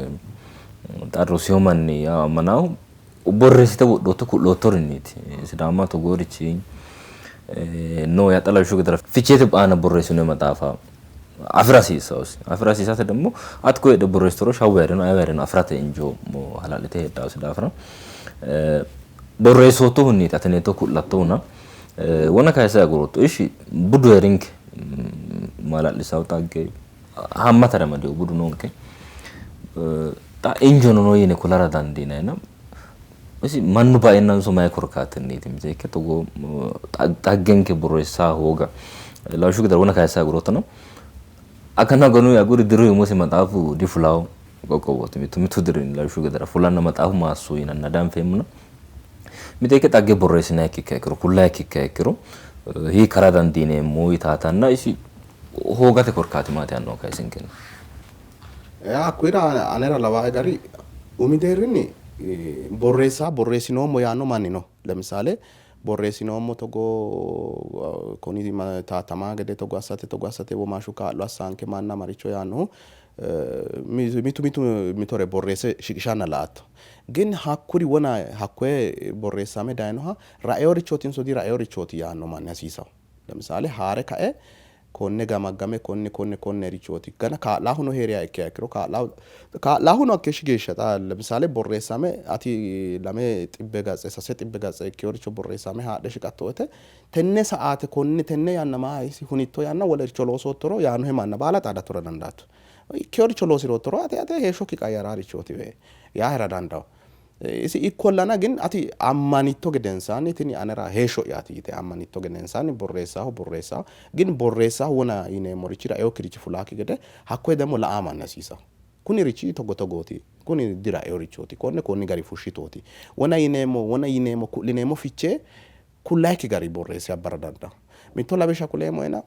xa rosiyo manni yawo ammanaahu borreessite wodhootto ku'loottorinniiti Sidaama togoorichi no yaa xa lawishshu gedera Ficheete aana borreessinoyi maxaafa afira hasiissawosi. Afira hasiisate ደግሞ ati koye heedhe borreessitoro shawwu yaareno ayewa heereno afirate injo hala'lite heedhawosi daafira borreessoottohunniiti ateneeto ku'lattohuna wona kayisse agurootto. Ishi budu heerinke maala'lisawo xagge haammatare amadewo budu noonke. Xa injono no yine kulara dandiinayina isi mannu baeennanso mayi korkaatinniiti miteekke togoo xaggenke borreessa hooga lawishshu gedera wona kayisse aguroottono aganu aganu aguri diru umosi maxaafu difulawo qoqqowooti mittu mittu dirinni lawishshu gedera fulanna maxaafu maasso yinanna danfeemmona miteekke xagge borreessinayikki ikkiha ikkiro kullayikki ikkiha ikkiro hiikkara dandiineemmo yitaatanna isi hoogate korkaati maati yaannoha kayisinkeni. Hakkuyira anera lawaae gari umi deerrinni borreessa borreessinoommo yaanno manni no. ለምሳሌ borreessinoommo togo kuni taatamaa gede togo assate togo assate womaashshu kaa'lo assaanke manna maricho yaannohu mitu mitu mitore borreesse shiqishanna la''atto. ግን hakkuri wona hakkoye borreessame dayinoha raeorichootinso diraeorichooti yaanno manni hasiisawo. ለምሳሌ haare kae konne gamaggame konne konne konne richooti gana kaa'laahuno heeriha ikkiha ikkiro kaa'laahuno hakkeeshshi geeshsha xa ለምሳሌ borreessame ati lame xibbe gatse sase xibbe gatse ikkeworicho borreessame haadhe shiqatto woyte tenne sa'aate konne tenne yanna maa hunitto yanna wolericho loosoottoro yaannohe manna baala xaadattora dandaatto. Ikkeworicho loosiroottoro ate ate heeshshokki qayyaraarichooti yaahera dandawo. Isi ikkollana ግን ati ammanitto gedensaanni tini anera heeshsho'yaati yite ammanitto gedensaanni borreessaho borreessaho ግን borreessaho wona yineemmorichira eokkirichi fulaakki gede hakkoye ደግሞ la'a manni hasiisawo. Kunirichi togo togooti kuni dira eorichooti konne konni gari fushshitooti wona yineemmo wona yineemmo ku'lineemmo fichee kullayikki gari borreesse abbara dandawo. Mitto lawishsha kuleemmohena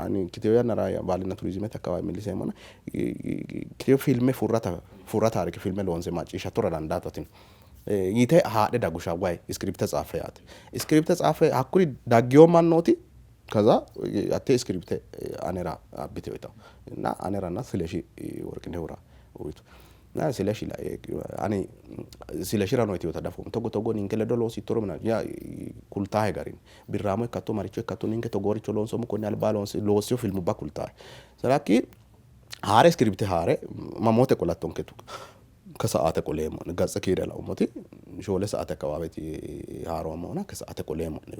ani ikkiteyo yannara baalinna turizimete akkawawe milliseemmona ikkiteyo filme furrata furra taarike filme loonse macciishshattora dandaatto atino yite haadhe daggu shawwayi iskiripte tsaaffe yaate. Iskiripte tsaaffe hakkuri daggiyo mannooti ከዛ hatte iskiripte anera abbite uyitawo እና aneranna Sileshi Worqinehura uyitu. Sileshi ani Sileshirano yitewota dafoommo. Togo togo ninke ledo loosittoro ya kultaahe garinni birraamo ikkatto maricho ikkatto ninke togooricho loonsoommo konni alba loossino filmubba kultaahe. Selakki haare iskiribte haare mamoote qolattonke ከሰዓተ qoleemmo'ne gatse kiire laummoti 4 sa'ate akkawaaweti haaroommona ከሰዓተ qoleemmo'ne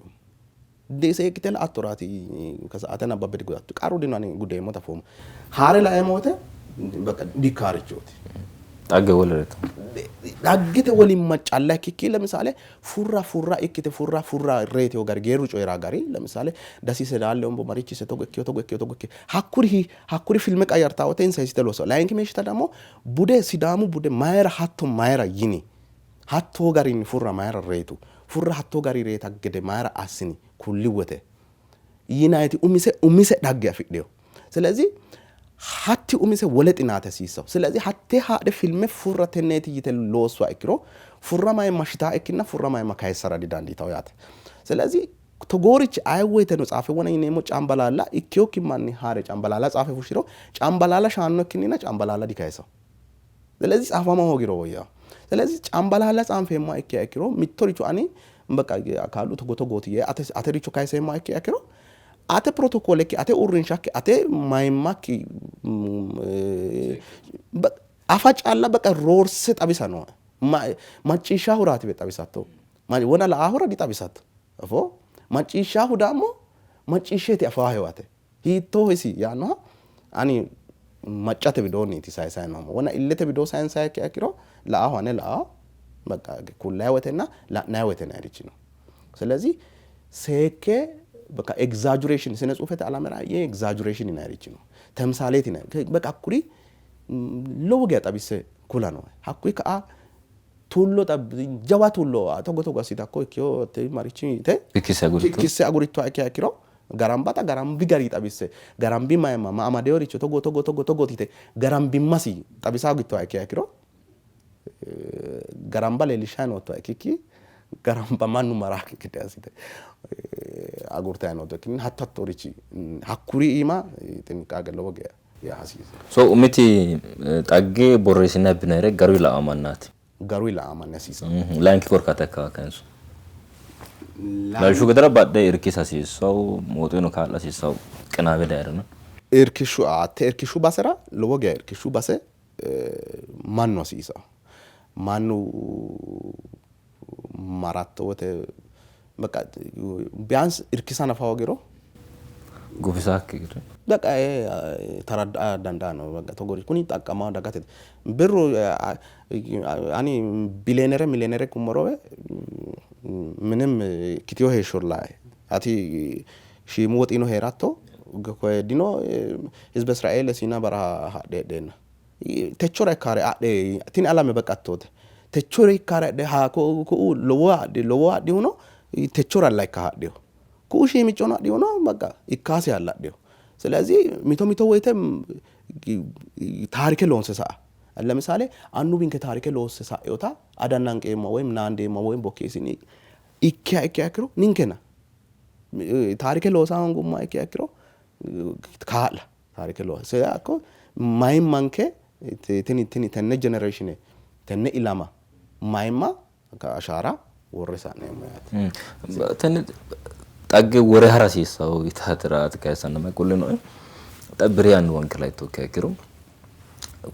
seekkite la''attoraati ከሰዓተ nabbabbe digudatto qarru dino ani gudeemmota afoommo haare laeemmo wote በቃ dikkaarichooti. Xagge wolereeti. Dhaggete wolimma calla ikkikki ለምሳሌ furra furra ikkite furra furra reeteo gari geerru coyiraa gari ለምሳሌ dasise laalle ombo marichise togo ikkiyo togo ikkiyo togo ikkiyo hakkuri hakkuri filme qayyartaa wote insa hiissite loosso layinki meeshita ደግሞ bude Sidaamu bude mayira hatto mayira yini hattoo garinni furra mayira reetu furra hattoo gari reeta gede mayira assini kulli wote yinayiti umise umise dhagge afidhino ስለዚህ hatti umise wole xinaate hasiissawo. ስለዚህ hatte haadhe filme furra tenneeti yite loossuha ikkiro furra mayimma shitaa ikkinna furra mayimma kayissara didandiitawo yaate. ስለዚህ togoorichi aye woyteno tsaafe wona yineemmo cambalaalla ikkeyokki manni haare cambalaalla tsaafe fushshiro cambalaalla shaanno ikkinnina cambalaalla dikayisawo. ስለዚህ tsaafama hoogiro woyyawo. ስለዚህ cambalaalla tsaanfeemmoha ikkiha ikkiro mittoricho ani በቃ kaalu togo togooti yee atericho kayiseemmoha ikkiha ikkiro ate pirotokkoolekki ate uurrinshakki ate mayimmakki afa calla በቃ roorse xawisa nooe. Macciishshaahuraati xawisatto wona la''aahura dixawisatto afoo macciishshaahu dammo macciishsheeti afaahehu ate hiittooho isi yaannoha ani maccate widoonniiti saysayi noommo. Wona illete widoo sayinsayiikkiha ikkiro la''aahu ane la''aaho በቃ kullayi wotenna la'nayi wote nayirichi no. ስለዚህ seekke በቃ exaggeration ስነ ጽሁፈት alamera ye exaggeration yinayirichi no ተምሳሌት yinay በቃ hakkuri lowo geya xawisse kula nooe. Hakkuyi ka'a tullo jawa tullo togo togo assite hakko ikkeyo marichi yite kikkisse agurittoha ikkiha ikkiro garambata garambi gari xawisse garambi mayimma ma amadeyoricho togo togo togo togooti yite garambimmasi xawisa hogittoha ikkiha ikkiro garamba leellishshayi noottoha ikkikki garamba mannu maraakki gede assite agurtayi nootto ikkinnina hatto hattoorichi hakkuri iima xinqaaqe lowo geya yaa hasiisanno. So umiti xagge borreessine abbinayire garuyi la''a mannaati. Garuyi la''a manni hasiisanno. Layinki korkaata ikka kayinso. Lawishshu gedera badhe irkisa hasiissawo mooxuno kaa'la hasiissawo qinaawe dayirino. Irkishshu hatte irkishshu basera lowo geya irkishshu base mannu hasiisawo. Mannu maratto wote በቃ ቢያንስ irkisa nafa hoogiro Gufisaakki gede. በቃ ተረዳ dandaanno በቃ togoori kuni xaqqamawo dagate birru ani bileenere mileenere ikkummorowe ምንም ikkiteyo heeshsholla ati shiimu woxino heeratto koye dino hizbe Israeele Siina baraha hadhe heedheenna techora ikkaare adhe tini alame በቃ hattoote techora ikkaare adhe ku'u lowo adhi lowo adhihuno techoralla ikka hadhiho ku'u shiimiccono adhihuno በቃ ikkasihalla adhiho ስለዚህ mito mito woyte taarike loonse sa'a ለምሳሌ annuwinke taarike loosse sa'inota adannanqeemmo woyim naandeemmo woyim bokkeessini ikkiha ikkiha ikkiro ninkena taarike loosa hoongummoha ikkiha ikkiro kaa'la taarike loosa hakko mayimmanke tini tini tenne generation tenne ilama mayimma ashaara worre sa'neemmo yaate. Tenne xagge wore hara hasiissawo yitaatiraati kayissanna mayi kullinoe xa bire annuwanke laitto ikkiha ikkiro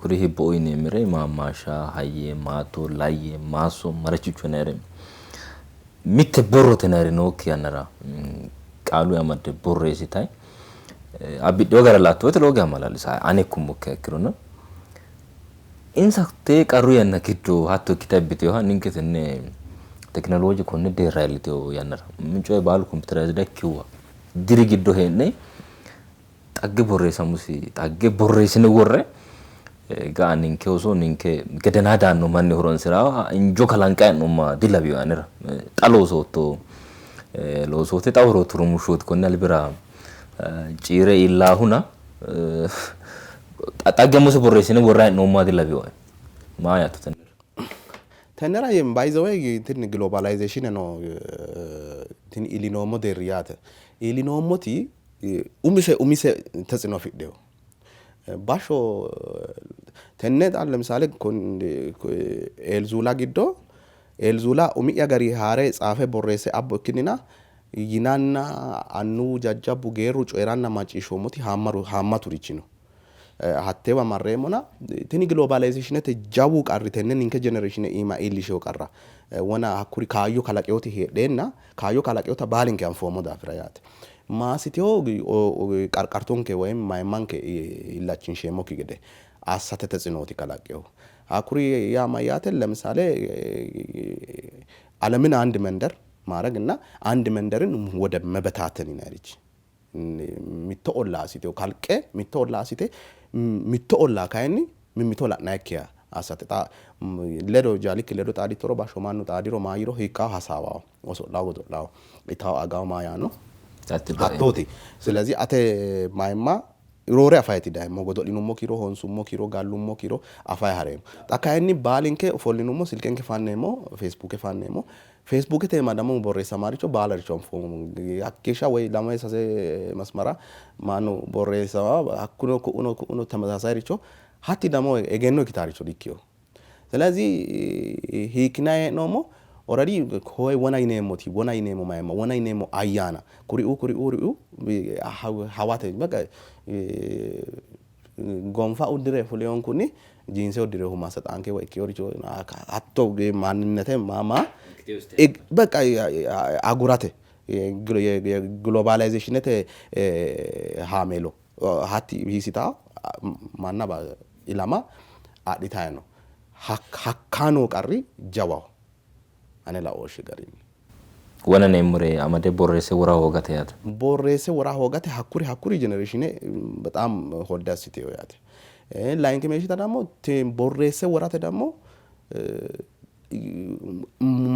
kuri hibbo yineemmere maammaashsha, hayye, maatto, layye, maasso, marichicho yinayire mitte borrote yinayiri nookki yannara qaalu amadde borreessitayi abbidheyo gara la'atto woyte lowo geya maala'lisawo ane ikkummokkiha ikkirona insa tee qarru yanna giddo hatto ikkite abbiteyoha ninke tenne tekinolooje konne deerra iilliteyo yannara coyi baalu computerized ikkiwa diri giddo hee'ne xagge borreessamusi xagge borreessine worre ga'a ninke oso ninke gedenaa daanno manni horonsiraha injo kalanqayi hee'noommoha dilawiyo anera. Xa loosootto loosoote xa worootto rumushshooti konni albira ciire iillaahuna xagge muse borreessine worrayi hee'noommoha dilawiyoe. Maa yaatto tennera? Tennera by the way tini globalization no tini iillinoommo deerri yaate. Iillinoommoti umise umise tetsino afidhino. Bashsho tenne xa ለምሳሌ Eelzuula giddo Eelzuula umi'ya gari haare tsaafe borreesse abbo ikkinnina yinanna annuwu jajjabbu geerru coyi'ranna macciishshoommoti haammaturichi no. Hatteewa marreemmona tini gilobaalayizeeshinete jawu qarri tenne ninke jenereeshine iima iillisheyo qarra wona hakkuri kaayyo kalaqeyoti heedheenna kaayyo kalaqeyota baalinke anfoommo daafira yaate. Maassiteyo qarqartonke woyim mayimmanke illachinsheemmokki gede assate tetsinooti kalaqqeyohu. Hakkuri yaa mayyaate? ለምሳሌ ዓለምን አንድ መንደር ማድረግ እና አንድ መንደርን ወደ መበታተን ይናልች mitto ollaa assite kalqe mitto ollaa assite mitto ollaa kayinni mimmito la'nayikkiha assate. Xa ledo jaalikki ledo xaadittoro bashsho mannu xaadiro maayiro hiikkawo hasaawawo oso'lawo godo'lawo itawo agawo maa yaanno hattooti. ስለዚህ ate mayimma roore afayti dayemmo godo'linummo kiiro honsummo kiiro gallummo kiiro afay hareemmo. Xa kayinni baalinke ofollinummo silkenke fanneemmo, feesbuuke fanneemmo. Feesbuukete iima ደግሞ borreessamaaricho baalaricho anfoommo. Hakkeeshsha ወይ lame sase masmara mannu borreessama hakkuno ku'uno ku'uno ተመሳሳይሪcho hatti ደግሞ egenno ikkitaaricho dikkino. ስለዚህ hiikkinanni hee'noommo already koye wona yineemmoti wona yineemmo mayimma wona yineemmo ayyaana kuriuu kuriuu kuriuu hawate በቃ gonfa uddire fulehonkunni jiinse uddirehu masaxaanke ወይ ikkeworicho hatto ማንነቴ ማማ በቃ agurate globalizationete haamelo hatti hiisita manna ilama adhitayi no. Hakka noo qarri jawaho ane laooshshi garinni. Wona neemmore amade borreesse wora hoogate yaate. Borreesse wora hoogate hakkuri hakkuri generation በጣም ሆደ assiteyo yaate. layinki meeshita ደግሞ borreesse worate ደግሞ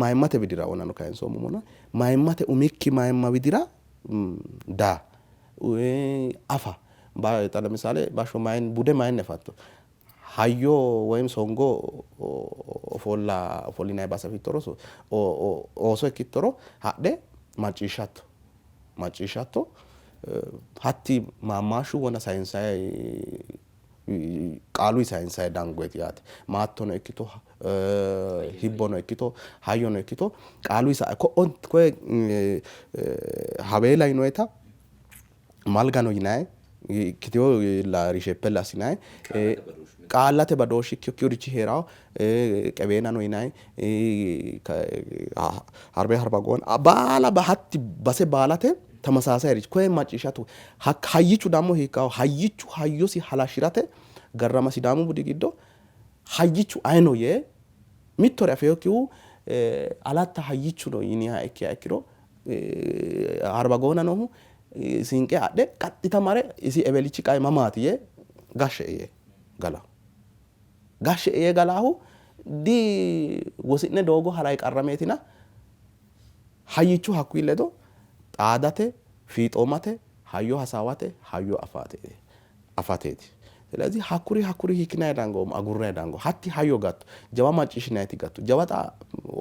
mayimmate widira wonano kayinsoommo mayimmate umikki mayimma widira daa afa xa ለምሳሌ bashsho mayin bude mayinni afatto hayyo ወይም songo ofolla ofollinanni base afittoro ooso ikkittoro hadhe macciishshatto macciishshatto hatti maammaashshu wona sayinsayi qaaluyi sayinsayi dangoeti yaate. Maattono ikkito hibbono ikkito hayyono ikkito qaaluyi sa ko'o koye haweela yinoyita malgano yinayi ikkiteyo risheppella assinayi qaallate badooshshi ikkeworichi heerawo qeweenano yinayi harbe harbagoon baala hatti base baalate ተመሳሳይ koye macciishshatu hayyichu ደግሞ hiikkawo hayyichu hayyosi halashirate garrama Sidaamu budi giddo hayyichu ayino yee mittore afeyokkihu alatta hayyichu no yiniha ikkiha ikkiro harbagoona noohu sinqe adhe qaxxita mare isi ewelichi qae mamaati yee gashshe yee galawo. Gashshe yee galaahu di wosi'ne doogo haray qarrameetina hayyichu hakkuyi ledo xaadate fiixoomate hayyo hasaawate hayyo afateeti. ስለዚህ hakkuri hakkuri hiikkinanni dangoommo agurrayi dango hatti hayyo gatto jawa macciishshinayiti gatto jawa xa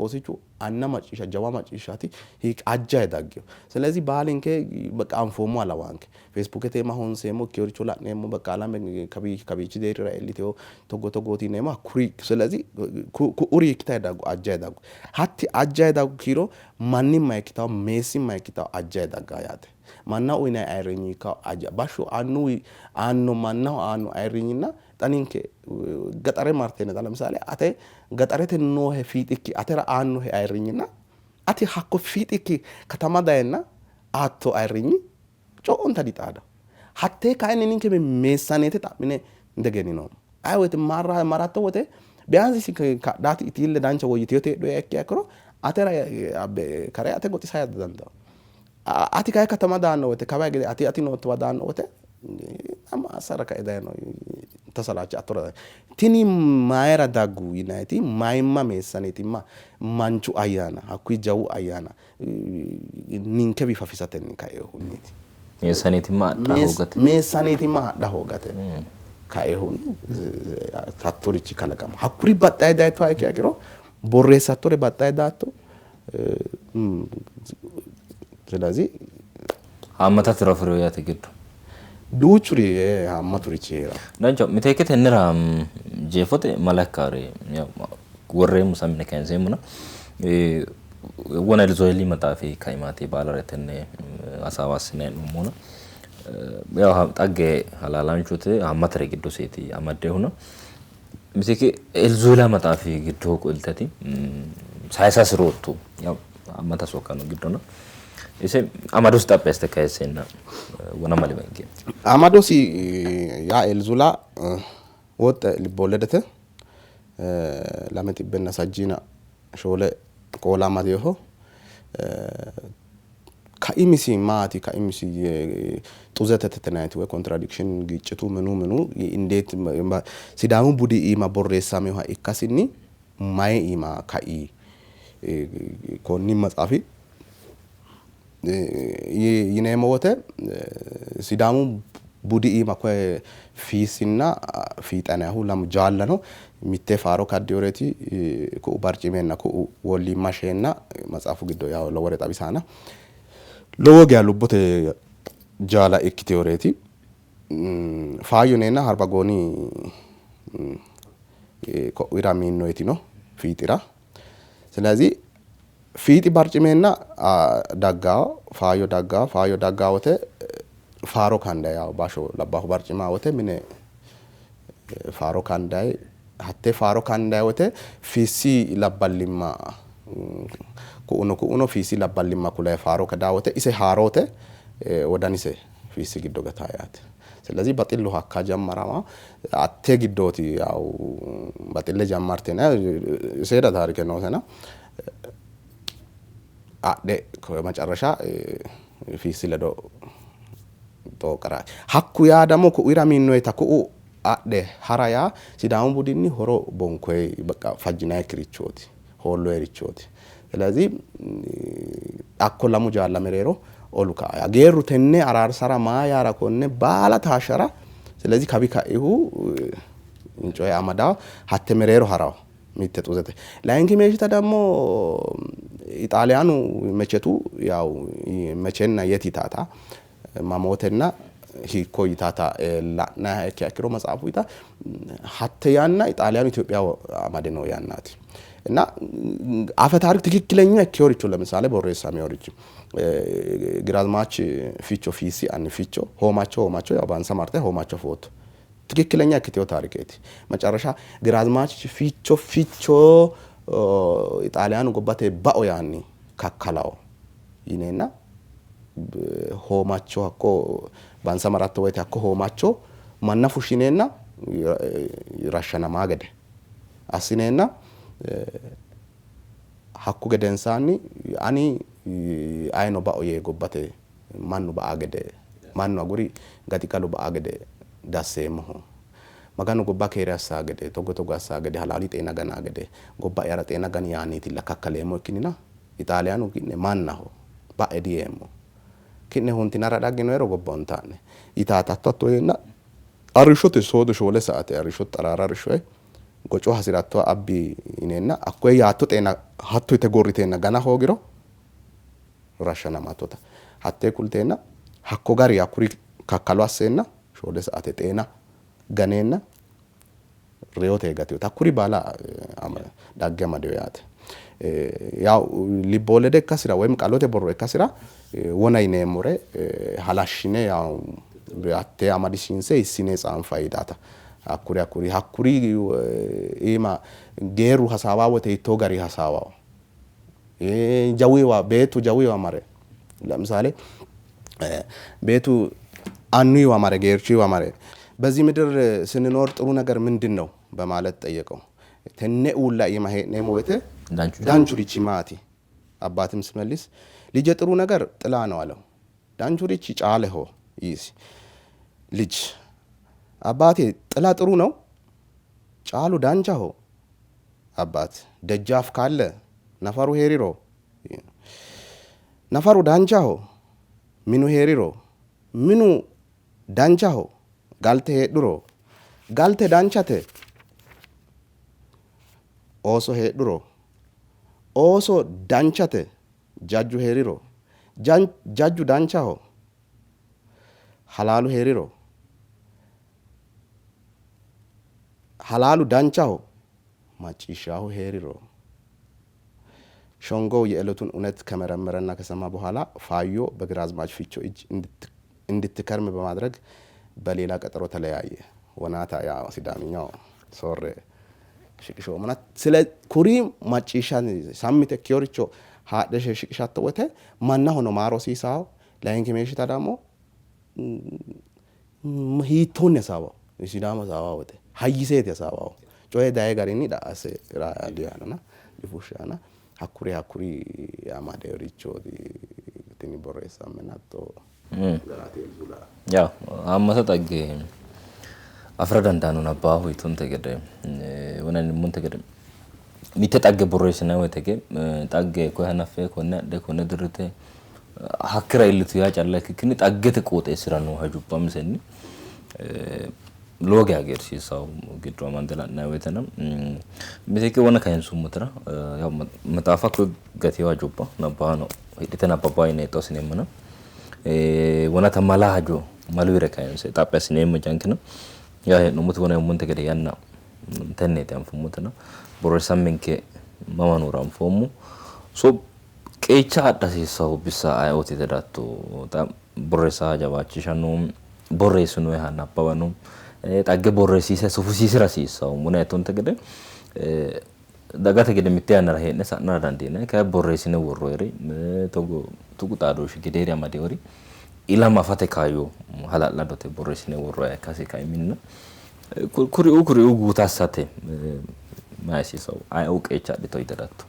oosichu anna macciishsha jawa macciishshaati ajjayi daggeyo. ስለዚህ baalinke በቃ anfoommoha lawaanke feesbuukete iima honseemmo ikkeworicho la'neemmo በቃ alame kawiichi deerrira iilliteyo togo togooti yineemmo hakkuri ስለዚህ ku'uri hiikkitayi daggu ajjayi daggu hatti ajjayi daggu kiiro mannimma ikkitawo meessimma ikkitawo ajjayi daggaa yaate. Mannaho uyinayi ayirrinyi hiikkawo aja bashsho annuwi aanno mannaho aanno ayirrinyinna xa ninke gaxare martene xa ለምሳሌ ate gaxarete noohe fiixikki atera aannohe ayirrinyinna ati hakko fiixikki katama dayenna aatto ayirrinyi co'onta dixaadawo. Hattee kayinni ninke meessaneete xa'mine diegenninoommo. Aye woyte maratto wote ቢያንስ kadhaati itiille dancha woyyiteyote heedhuha ikkiha ikkiro atera kare ate goxisaya didandawo. Ati kayi katama daanno wote kawa hige ati ati noottowa daanno wote ama assara kae dayino tasalache attora tini mayira daggu yinayiti mayimma meessaneetimma manchu ayyaana hakkuyi jawu ayyaana ninkewi fafisatenni kaeehunniiti. Meessaneetimma adha hoogate. Meessaneetimma adha hoogate kaeehunni hattorichi kalaqama. Hakkuri baxxayi dayittoha ikkiha ikkiro borreessattore baxxayi daatto ስለዚህ Haammata tiro afirino yaate giddo. Duuchuri haammaturichi hee'ra. Danchaho, miteekke tennera jeefote mala ikkaare worreemmo samine kayinseemmona wona Elzoeli maxaafi kaimaati baalare tenne hasaawa assinanni hee'noommona yaw xagge halaalaanchote haammatare giddoseeti amaddehuna miteekke Elzoela maxaafi giddo qolteti sayisa hasirootto yaw haammata sokka no giddona ise amadosi xaphi assite kayisseenna wona mali bainke. Amadosi yaa Elzula woxxe libboolledete 274 qoola amadinoho. Kaimisi maati? Kaimisi xuzetete yinanniti woy contradiction giccitu minu minu indeet Sidaamu budi iima borreessaminoha ikkasinni mayi iima kai konni maxaafi yineemmo wote Sidaamu budi iima koye fiissinna fiixanayihu lamu jaalla no. Mitte faaro kaddiyoreeti ku'u barcimeenna ku'u wollimma sheenna maxaafu giddo yawo lowore xawisaana lowo geya lubbote jaala ikkiteyoreeti. Faayyo yineenna Harbagooni ko'wira miinnoyiti no fiixira. ስለዚህ fiixi barcimeenna daggaa faayyo daggaa faayyo daggaa wote faaro kanday yaw basho labbaahu barcima wote mine faaro kanday hatte faaro kanday wote fiissi labballimma ku'uno ku'uno fiissi labballimma kulay faaro kadaa wote ise haaroote wodanise fiissi giddo gataa yaate. ስለዚህ baxillu hakka jammarama atte giddooti yaw baxille jammartena seeda taarike noosena adhe መጨረሻ fiissi ledo xooqara hakku yaa ደግሞ ku'uira miinnoyita ku'u adhe hara yaa Sidaamu budinni horo bonkoye በቃ fajjinayikkirichooti hoolloyerichooti. ስለዚህ hakko lamu jaalla mereero olu ka'a geerru tenne araarsara maa yaara konne baala taashshara ስለዚህ kawi kaihu coye amadawo hatte mereero harawo mitte xuzete layinki meeshita ደግሞ ኢጣሊያኑ መቼቱ ያው መቼና የት ይታታ mamootenna hiikko yitata la'nayiha ikkiha ikkiro matsaafu yita hatte yanna ኢጣሊያኑ ኢትዮጵያ amade noo yannaati እና አፈ ታሪክ ትክክለኛ ikkeworicho ለምሳሌ borreessameworichi ግራዝማች ፊቾ ፊሲ አኒ ፊቾ ሆማቾ ሆማቾ ያው ባንሳ ማርተ ሆማቾ ፎቶ ትክክለኛ ikkitewo taarikeeti መጨረሻ ግራዝማች ፊቾ ፊቾ ኢጣሊያኑ gobbate bao yaanni kakkalawo yineenna hoomacho hakko bansa maratto woyte hakko hoomacho manna fushshineenna rashshanamaa gede assineenna hakku gedensaanni ani ayino bao yee gobbate mannu ba'a gede mannu aguri gaxigalu ba'a gede dasseemmoho Maganu gobba keere assaa gede togo togo assaa gede halaali xeena ganaa gede gobba'yara xeena gani yaanniitilla kakkaleemmo ikkinnina Ixaaliyaanu ki'ne mannaho ba'e diyeemmo ki'ne huntinara dagginoyero gobba huntaa'ne yitaata hatto hatto yeenna arrishshote soodo shoole saate arrishsho xaraara arrishshoe goco hasirattoha abbi yineenna hakkoye yaatto xeena hatto yite gorriteenna gana hoogiro rashshanamattota hattee kulteenna hakko gari hakkuri kakkalo asseenna shoole saate xeena ganeenna reyote gatewota hakkuri baala dhagge amadewo yaate. ያው ልቦለድ ikkasira ወይም qalote borro ikkasira wona yineemmore halashshine yaw hatte amadisiinse hissine tsaanfayi daata hakkuri hakkuri hakkuri iima geerru hasaawa wote hiittoo gari hasaawawo jawiwa beettu jawiwa mare ለምሳሌ ቤቱ annuyiwa mare geerchuyiwa mare በዚህ ምድር ስንኖር ጥሩ ነገር ምንድን ነው በማለት ጠየቀው። tenne uulla iima hee'neemmo woyte danchurichi maati? አባትም ስመልስ ልጄ ጥሩ ነገር ጥላ ነው አለው። danchurichi caaleho yiisi ልጅ አባቴ ጥላ ጥሩ ነው? caalu danchaho አባት ደጃፍ ካለ nafaru heeriro nafaru danchaho minu heeriro minu danchaho galte heedhuro galte danchate ooso heedhuro ooso danchate jajju heeriro jajju danchaho halaalu heeriro Halaalu danchaho macciishshaahu hee'riro። ሸንጎው የዕለቱን እውነት ከመረመረና ከሰማ በኋላ ፋዮ በግራዝማች ፊቾ እጅ እንድትከርም በማድረግ በሌላ ቀጠሮ ተለያየ። ወናታ ያ ሲዳምኛው ሶሬ shiqishoomona sile kuri macciishshanni sammite ikkeworicho haadhe shiqishatto wote mannahono maa rosiisawo layinkimeeshshita ደግሞ hiittoonni hasaawawo Sidaamu hasaawawo wote hayyiseeti hasaawawo coye daye garinni dha'ase diyaanona difushshaana hakkuri hakkuri amadeworichooti tini borreessammenna hatto garaati zula. Yaw haammata xagge afira dandaanno nabbawaahu yitunte gede wonanimmonte gede mitte xagge borreessinanni woyte xagge koye hanaffe konne adhe konne dirrite hakkira iillitu yaa calla ikkikkinni xaggete qooxeessira noo hajubba umisenni lowo geya hagiirsiissawo giddo amande la'nanni woyteno miteekke wona kayinsummotera yaw maxaafa koye gatino hajubba nabbawaano hidhite nabbabbawo yine hexxo assineemmona wonata mala hajo maluyire kayinse xaphi assineemmo jankino yaa hee'noommoti wona yoommonte gede yanna tenneeti anfummotena borreessammenke mama nooro anfoommo. So qeecha adha hasiissawo bissa ayeooti yite hedatto? Xa borreessa jawaachisha no, borreessinoyiha nabbawa no, xagge borreessiise sufisiisira hasiissawo. Wona yiittonte gede dagate gede mitte yannara hee'ne sa'nara dandiinanni, kayi borreessine worroyiri togo tuqu xaadooshshi gedeeri amadewori ilama afate kaayyo hala'ladote borreessine worroyiha ikkasi kaiminna kuriuu kuriuu guuta assate mayi hasiisawo? Ayeoo qeecha adhito yite hedatto?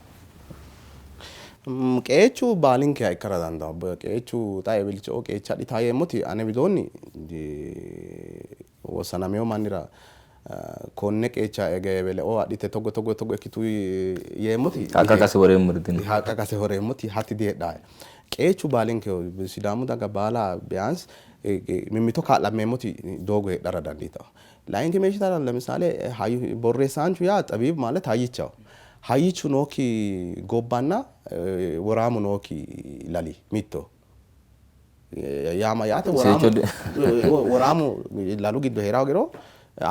Qeechu baalinkeha ikkara dandaanno. Qeechu xa ebilcho qeecha adhita yeemmoti ane widoonni wossanamino mannira konne qeecha egebeleo adhite togo togo togo ikkitu yeemmoti Haqqa qase woreemmori dino. Haqqa qase woreemmoti hatti diheedhaae. Qeechu baalinkeho. Sidaamu daga baala ቢያንስ mimmito kaa'lammeemmoti doogo heedhara dandiitanno. Layinki meeshshitara ለምሳሌ borreessaanchu yaa xabiib ማለት hayyichaho. Hayyichu nookki gobbanna woraamu nookki lali mittoho. Yaa mayyaate woraamu lalu giddo hee'ra hoogiro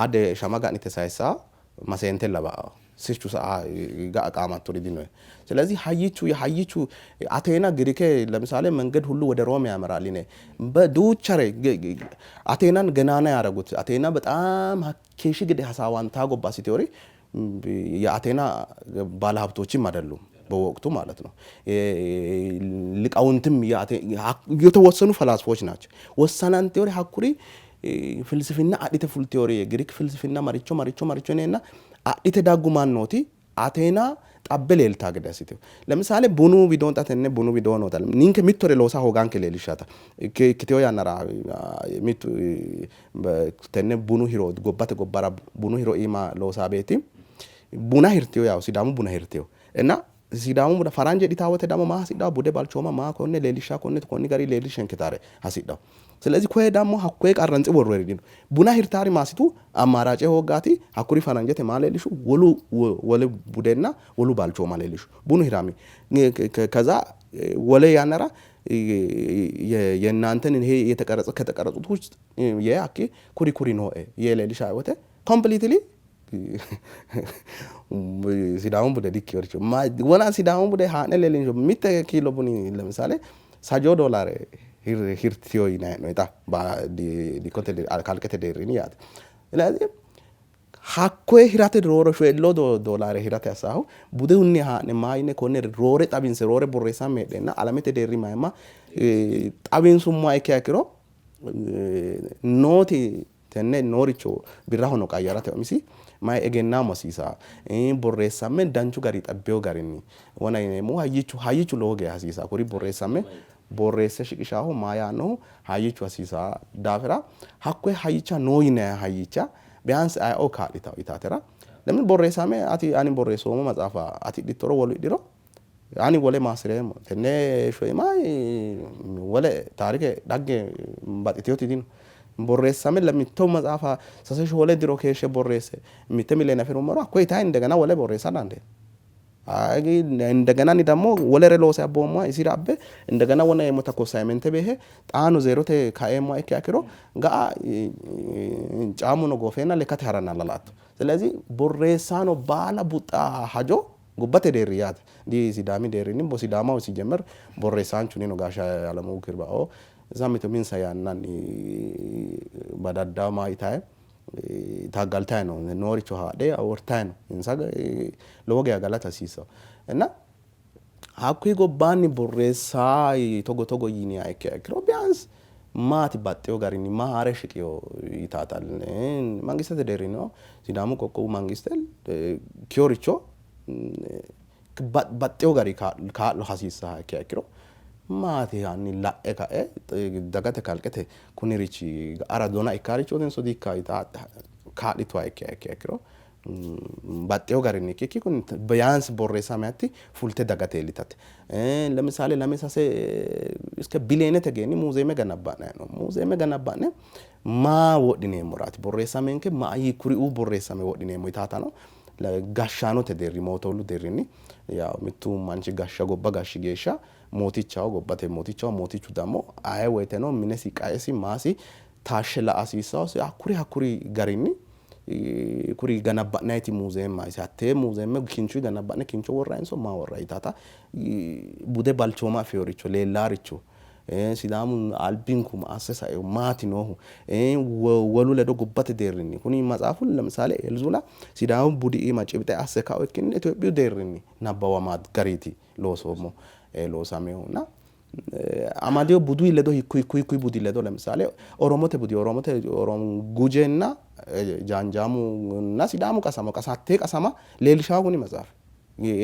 adde shama ga'nite sayissawo maseentella ba'awo. Sirchu sa'a ga'a qaamattori dinohe። ስለዚህ hayyichu hayyichu አቴና ግሪኬ ለምሳሌ መንገድ ሁሉ ወደ ሮም ያመራል። እኔ በዱቸሬ አቴናን ገናና ያደረጉት አቴና በጣም ኬሺ ግዴ ሀሳዋንታ ጎባ ሲቴዎሪ የአቴና ባለሀብቶችም አይደሉም በወቅቱ ማለት ነው። ሊቃውንትም የተወሰኑ ፈላስፎች ናቸው። ወሰናን ቴዎሪ ሀኩሪ ፍልስፍና አዲተ ፉል ቴዎሪ የግሪክ ፍልስፍና ማሪቾ ማሪቾ ማሪቾ ነና አዲተ ዳጉማን ኖቲ አቴና xabbe leeltaa gede assitewo. ለምሳሌ bunu widoon xa tenne bunu widoon noota ninke mittore loosa hooganke leellishshata ikkitewo yannara mittu tenne bunu hiro gobbate gobbara bunu hiro iima loosaa beetti buna hirtewo yaw Sidaamu buna hirtewo እና Sidaamu buna faranje hidhitaa wote ደግሞ maa hasidhawo bude balchooma maa konne leellishshaa konne konni gari leellishshenketaare hasidhawo. ስለዚህ koye ደግሞ hakkoye qarrantsi worroyiri dino. Buna hirtaari maasitu አማራጭ hooggaati hakkuri faranjete maa leellishu wolu wole budenna wolu balchooma leellishu bunu hirami ከዛ ወለ yannara የእናንተን ይሄ የተቀረጸ ከተቀረጹት ውስጥ የአኬ ኩሪ ኩሪ ነው የሌሊሻ ወተ ኮምፕሊትሊ ሲዳሙ ቡደ ዲክ ወርቹ ወና ሲዳሙ ቡደ ሃነ ሌሊንጆ ሚተ ኪሎ ቡኒ ለምሳሌ ሳጆ ዶላር hirtiyo yinanni hee'noyita dikkote kalqete deerrinni yaate. ስለዚህ hakkoye hirate roore shoyilloo doolaare hirate assaahu budehunni haa'ne maayine konne roore xawinse roore borreessamme heedheenna alamete deerri mayimma xawinsummoha ikkiha ikkiro nooti tenne nooricho birrahono qayyarate umisi mayi egennaamo hasiisaa borreessamme danchu gari xabbeyo garinni wona yineemmohu hayyichu hayyichu lowo geya hasiisaa kuri borreessamme borreesse shiqishaahu maa yaannohu hayyichu hasiisaa daafira hakkoye hayyicha noo yinanni hayyicha ቢያንስ ayeoo kaa'litawo yitaatera ለምን borreessame ati ani borreessoommo maxaafa ati hidhittoro wolu hidhiro ani wole maassireemmo tenne heeshsho iima wole taarike dhagge baxxiteewoti dino. Borreessame mitto maxaafa sase shoole diro keeshshe borreesse mitte miliyoone afirummoro hakkoye itayi indegena wole borreessa dandeemmo. እንደገና እኔ ደግሞ wolere loose abboommoha isira abbe እንደገና wona yeemmota kosayimente beehe xaano zeerote kaeemmoha ikkiha ikkiro ga'a caammuno goofeenna lekkate haranna la'atto. ስለዚህ borreessaano baala buxxa hajo gobbate deerri yaate di Sidaami deerrinni Sidaamaho ሲጀመር borreessaanchu nino Gaasha Alemu Kirbao እዛ mito minsa yannanni badaddaama itaye ታጋልታይ ነው nooricho haadhe wortayi no insa lowo geya galata hasiissawo እና hakkuyi gobbaanni borreessa togo togo yiniha ikkiha ikkiro ቢያንስ maati baxxewo garinni maa haare shiqiyo yitaatal mangistete deerrinnino Sidaamu qoqqowu mangiste kiyoricho baxxewo gari kaa'lo hasiissaha ikkiha ikkiro maati hanni la'e ka'e dagate kalqete kunirichi ga'ara dona ikkaarichootinso di ikka yita kaa'lituha ikkiha ikkiha ikkiro baxxewo garinni ikkikki kun ቢያንስ borreessamatti fulte dagate iillitate ለምሳሌ lame sase እስከ biliyeenete geeni muuzeeme ganabba'nanni hee'noommo muuzeeme ganabba'ne maa wodhineemmoraati borreessamenke maa hiikkuriuu borreessame wodhineemmo yitaatano gashshaanote deerri mootoollu deerrinni yaw mittu manchi gashsha gobba gashshi geeshsha mootichaho gobbate mootichaho mootichu dammo aye woyteno minesi qaesi maasi taashshe la''a hasiissawosi hakkuri hakkuri garinni kuri ganabba'nayiti muuzeemma isi hattee muuzeemme kinchu ganabba'ne kincho worrayinso maa worray yitaata bude balchooma afeeworicho leellaaricho Sidaamu albinku ma asse saeo maati noohu wolu ledo gobbate deerrinni kuni matsaafu ለምሳሌ ኤልዙላ Sidaamu budi iima cibxe asse kao ikkinni Itophiyu deerrinni nabbawama gariiti loosoommo loosameehunna amadewo budu ledo hikku hikku hikku budi ledo ለምሳሌ ኦሮሞte budi ኦሮሞte ጉጄና ጃንጃሙና ሲዳሙ ቀሰማ ቀሳቴ ቀሰማ leellishawo kuni matsaafi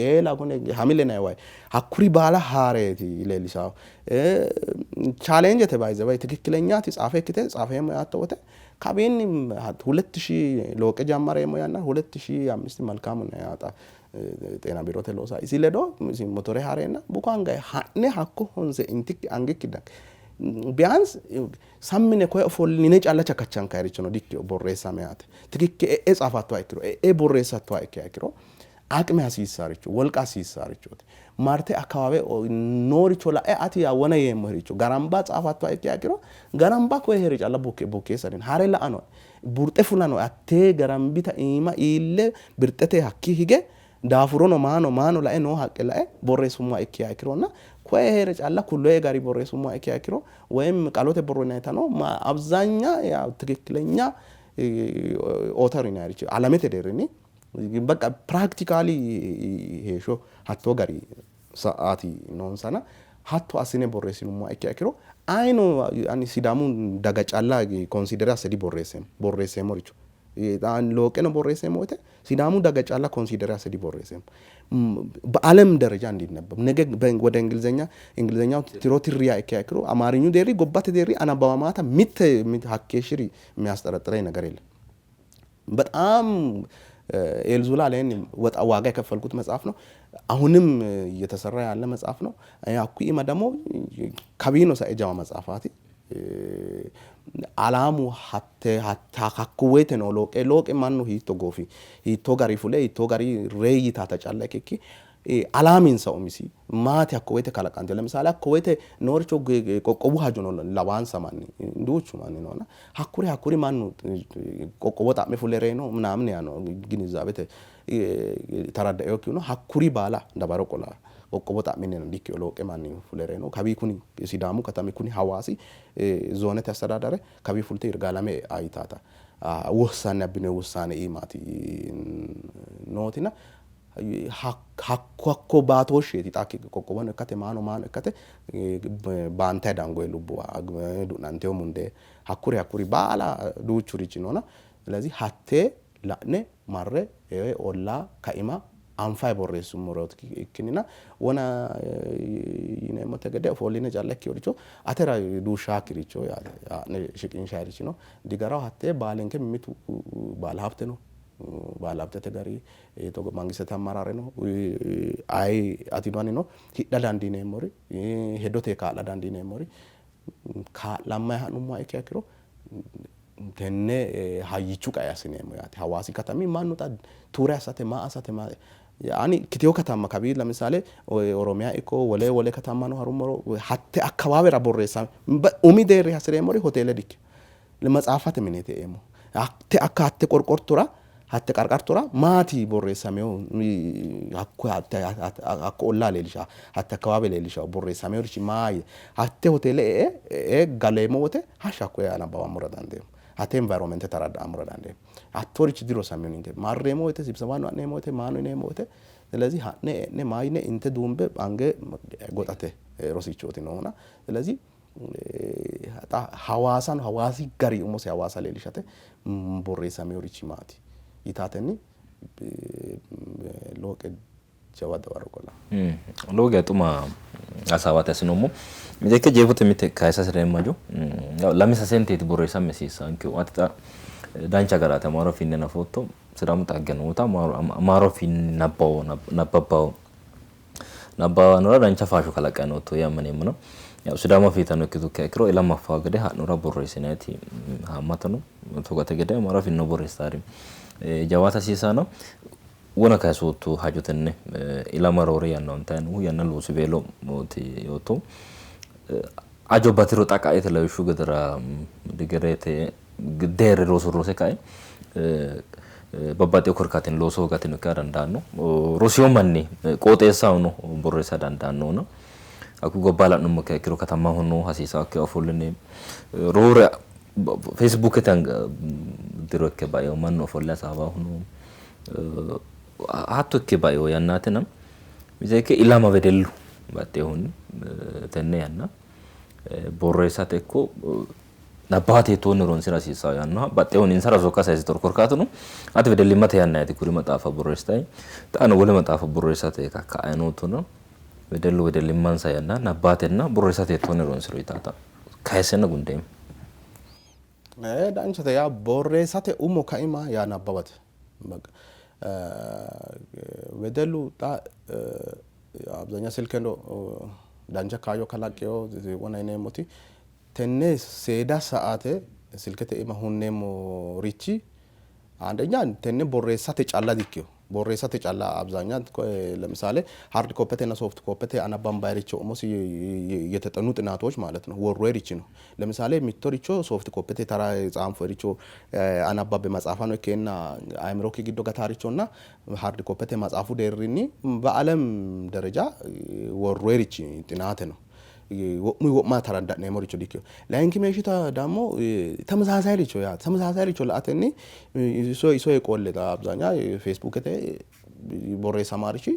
eela kune hamile nayi wayi hakkuri baala haareeti leellishawo challengete by the way ትክክለኛቲ ጻፈ ikkite ጻፈየሞ yaatto wote kawiinni ሁለት ሺህ looqe jammareemmo yanna 2005 መልካሙ yaata ጤና biirote loosa isi ledo motore haareenna buko angayi ha'ne hakko honse intikki angikki dange ቢያንስ sammine koye ofolline calla chakachankayiirichono dikkino borreessame yaate tikikke e'e tsaafattoha ikkiro e'e borreessattoha ikkiha ikkiro አቅም hasiissaaricho wolqa hasiissaarichooti marte akawaawe nooricho la'e ati wona yeemmohericho garamba tsaafattoha ikkiha ikkiro garamba koye heere calla bokkeessa hare la'ano burxe fulano hattee garambita iima iille birxete hakki hige daafurono maano maano lae noo haqqe lae borreessummoha ikkiha ikkironna koye heere calla kulloye gari borreessummoha ikkiha ikkiro ወይም qalote borro yinayitano አብዛኛ ያው ትክክለኛ author yinayiricho alamete deerrinni በቃ practically heeshsho hattoo gari sa'aati noonsana hatto assine borreessinummoha ikkiha ikkiro ayino ani Sidaamu daga calla consider asse diborreesseemmo borreesseemmoricho looqeno borreesseemmo woyte Sidaamu daga calla consider asse diborreesseemmo በዓለም ደረጃ እንዲነበብ ነገ ወደ እንግሊዘኛ እንግሊዘኛው tiro tirriha ikkiha ikkiro አማርኙ deerri gobbate deerri anabbawamaata mitte hakkeeshshiri የሚያስጠረጥረኝ ነገር የለም። በጣም ኤልዙላ ላይ ወጣ ዋጋ የከፈልኩት መጽሐፍ ነው። አሁንም እየተሰራ ያለ መጽሐፍ ነው። አኩኢማ ደግሞ kabiino sae jawa matsaafaati alaamu hatte hakku woyte no looqe looqe mannu hiitto goofi hiitto gari fule hiitto gari reyi yitaata calla ikkikki alaaminsa umisi maati hakko woyte kalaqante ለምሳሌ hakko woyte nooricho qoqqowu hajo no lawaansa manni duuchu manni noona hakkuri hakkuri mannu qoqqowo xa'me fule reyino ምናምን ያነው ግንዛቤተ ተረዳኤዎኪ ነው hakkuri baala dabaro qola qoqqowo xa'mineno dikkino looqe manni fule reyino kawi kuni Sidaamu katami kuni Hawaasi zoonete astedaadare kawi fulte Yirgaalame e'a yitaata wossanne abbinoyi wussaane iimaati nootina hakko hakko baatooshsheeti xa qoqqowono ikkate maano maano ikkate baantayi dangoyi lubbuwa du'nanteyo mundee hakkuri hakkuri baala duuchurichi noona ስለዚህ hattee la'ne marre ollaa kaima anfayi borreessummorooti ikkinnina wona yineemmote gede ofolline calla ikkinoricho atera duushshaakkiricho yaate haa'ne shiqinshayirichi no digaraho hattee baalinke mimmitu baalahabte no baalahabtete gari togo mangistete amarare no ayi atino anino hidha dandiineemmori hedote kaa'la dandiineemmori kaa'lammayi ha'nummoha ikkiha ikkiro tenne hayyichu qae assineemmo yaate Hawaasi katami mannu xa tuure assate maa assate maa ani ikkiteyo katamma kawi ለምሳሌ ኦሮሚያ ikko wole wole katammano harummoro hatte akkawaawera borreessame umi deerri hasireemmori hoteele dikkino matsaafate mineeti eemmohu hatte akka hatte qorqortora Hatte qarqartora maati borreessamehu hakko hakko ollaa leellisha hatte akkawawe leellisha borreessameworichi maa hatte hoteele e'e galeemmo wote hashsha hakko e'e nabbawammora dandeemmo. Hatte environmente tarada'ammora dandeemmo. Hattoorichi dirosamino ninke marreemmo wote sibsabano ha'neemmo wote maano yineemmo wote ስለዚህ ha'ne e'ne maa yine inte duumbe ange goxate rosichooti noohuna ስለዚህ xa Hawaasano Hawaasi gari umose Hawaasa leellishate borreessameworichi maati yitaatenni looqe jawa dawaro qola. Lowo geya xuma hasaawaati assinoommo. Miteekke jeefote mitte kayisa hasireemmo hajo lame sasenteeti borreessamme hasiissaankehu. Ati xa dancha garaati Amaaru afiinni hanafootto Sidaamu xagge noota Amaaru afiinni nabbawo nabbabbawo nabbawanora dancha faasho kalaqqanni nootto yee ammaneemmona. Sidaamu afiitano ikkitukkiha ikkiro ilama affawo gede ha'nura borreessinayiti haammata no. Togate gede Amaaru afiinnino borreessitaari jawaata hasiissanno. Wona kayisootto hajo tenne ilama roore yanna huntanni noohu yanna loosiweelooti yootto. Ajo batiro xa qaete lawishshu gedera digirete deerri roso rose kae babbaxxino korkaatinni looso hoogateno ikka dandaanno. Rosino manni qooxeessahono borreessa dandaannona. Hakku gobba la'nummo ikkiro katamahono hasiisannokkiwa ofolline roore feesibuukete diro ikke baino mannu ofolle hasaawahu no. Hatto ikke baino yannaatina miteekke ilama wedellu baxxinohunni tenne yanna borreessate ikko nabbawate hiittoonni horonsira hasiissanno yaannoha baxxinohunni insara sokka sayisittoro. Korkaatuno ati wedellimmate yannaati kuri maxaafa borreessitayi xaano wole maxaafa borreessate kakka'anni noottona wedellu wedellimmansa yanna nabbawatenna borreessate hiittoonni horonsiro yitaata kayissenna gundeemmo. Danchate yaa borreessate umo kaima yaa nabbawate. በቃ wedellu xa አብዛኛ silkeno dancha kaayyo kalaqqeyo wona yineemmoti tenne seeda saate silkete iima hunneemmorichi አንደኛ tenne borreessate calla dikkino borreessate calla አብዛኛ ለምሳሌ hard ኮፒቴና soft ኮፒቴ አናባንባይሪቾ umosi የተጠኑ ጥናቶች ማለት ነው ወሮሪች ነው። ለምሳሌ mittoricho soft ኮፒቴ ተራ ጻንፎሪቾ አናባቤ መጻፋ ነው ikkeenna አይምሮኪ giddo gataarichonna hard ኮፒቴ መጻፉ deerrinni በዓለም ደረጃ ወሮሪች ጥናት ነው። wo'muyi wo'ma tarada'neemmoricho dikkino. Layinkimeeshsho ደግሞ ተመሳሳይ richo ያ ተመሳሳይ richo la''atenni iso iso qolle አብዛኛ feesbuukete borreessamarichi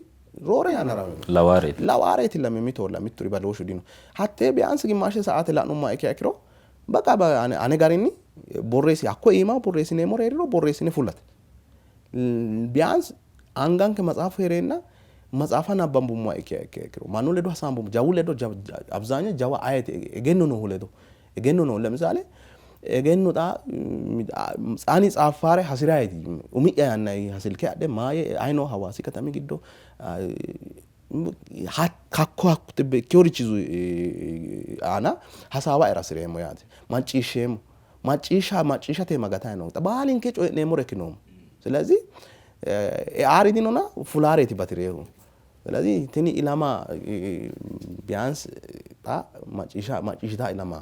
roore yannara lawaareeti lawaareeti mimmitoholla mitturi badooshshu dino. Hattee ቢያንስ ግማሽ ሰዓት la'nummoha ikkiha ikkiro በቃ ane garinni borreessi hakko iima borreessineemmori heeriro borreessine fulate. ቢያንስ anganke matsaafu heereenna matsaafa nabbambummoha ikkiha ikkiro mannu ledo hasaambummo jawu ledo አብዛኛው jawa ayeti egenno noohu ledo egenno noohu ለምሳሌ egenno xa ani tsaaffare hasirayti umi'ya yannay silke adhe maaye ayino Hawaasi katami giddo hakko ikkeworichi aana hasaawa hasireemmo yaate macciishsheemmo macciishsha macciishshate magatayi no baalinke coyi'neemmore ikkinoommo ስለዚህ eaari dinona fulaareeti batireehu ስለዚህ tini ilama ቢያንስ xa macciishshita ilama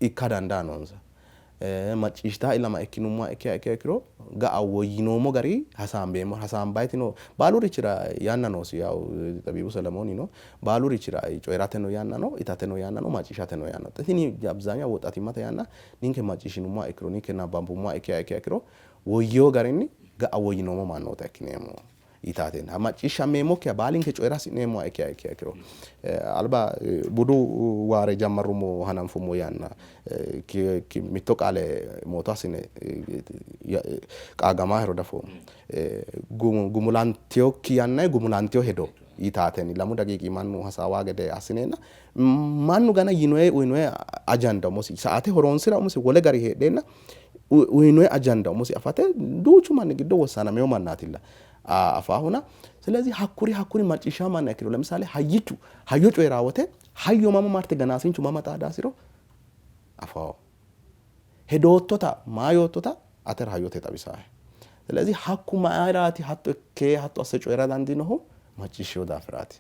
ikka dandaa noonsa. Macciishshita ilama ikkinummoha ikkiha ikkiha ikkiro ga'a woyyinoommo gari hasaambeemmo hasaambayitino baalurichira yanna noosi yaw xabiibu Selemoonino baalurichira coyirateno yanna no itateno yanna no macciishshateno yanna no. Tini አብዛኛው ወጣቲmmate yanna ninke macciishshinummoha ikkiro ninke nabbambummoha ikkiha ikkiha ikkiro woyyewo garinni ga'a woyyinoommo mannoota ikkineemmo yitaatenna macciishshammeemmokkiha baalinke coyira hasi'neemmoha ikkiha ikkiha ikkiro alba budu waare jammarrummo hananfummo yanna mitto qaale mooto assine qaagamaahero dafoommo gumulantewokki yannayi gumulantewo hedo yitaatenni lamu daqiiqi mannu hasaawa gede assineenna mannu gana yinoye uyinoye ajanda umosi saate horonsira umosi wole gari heedheenna uyinoye ajanda umosi afate duuchu manni giddo wossanamewo mannaatilla afaahuna ስለዚህ hakkuri hakkuri macciishsha manna ikkiro ለምሳሌ hayyichu hayyo coyiraa wote hayyo mama marte ganaasinchu mama xaadaasiro afawo hedoottota maa yoottota atera hayyote xawisaahe ስለዚህ hakku mayiraati hatto ikke hatto asse coyira dandiinohu macciishshiyo daafiraati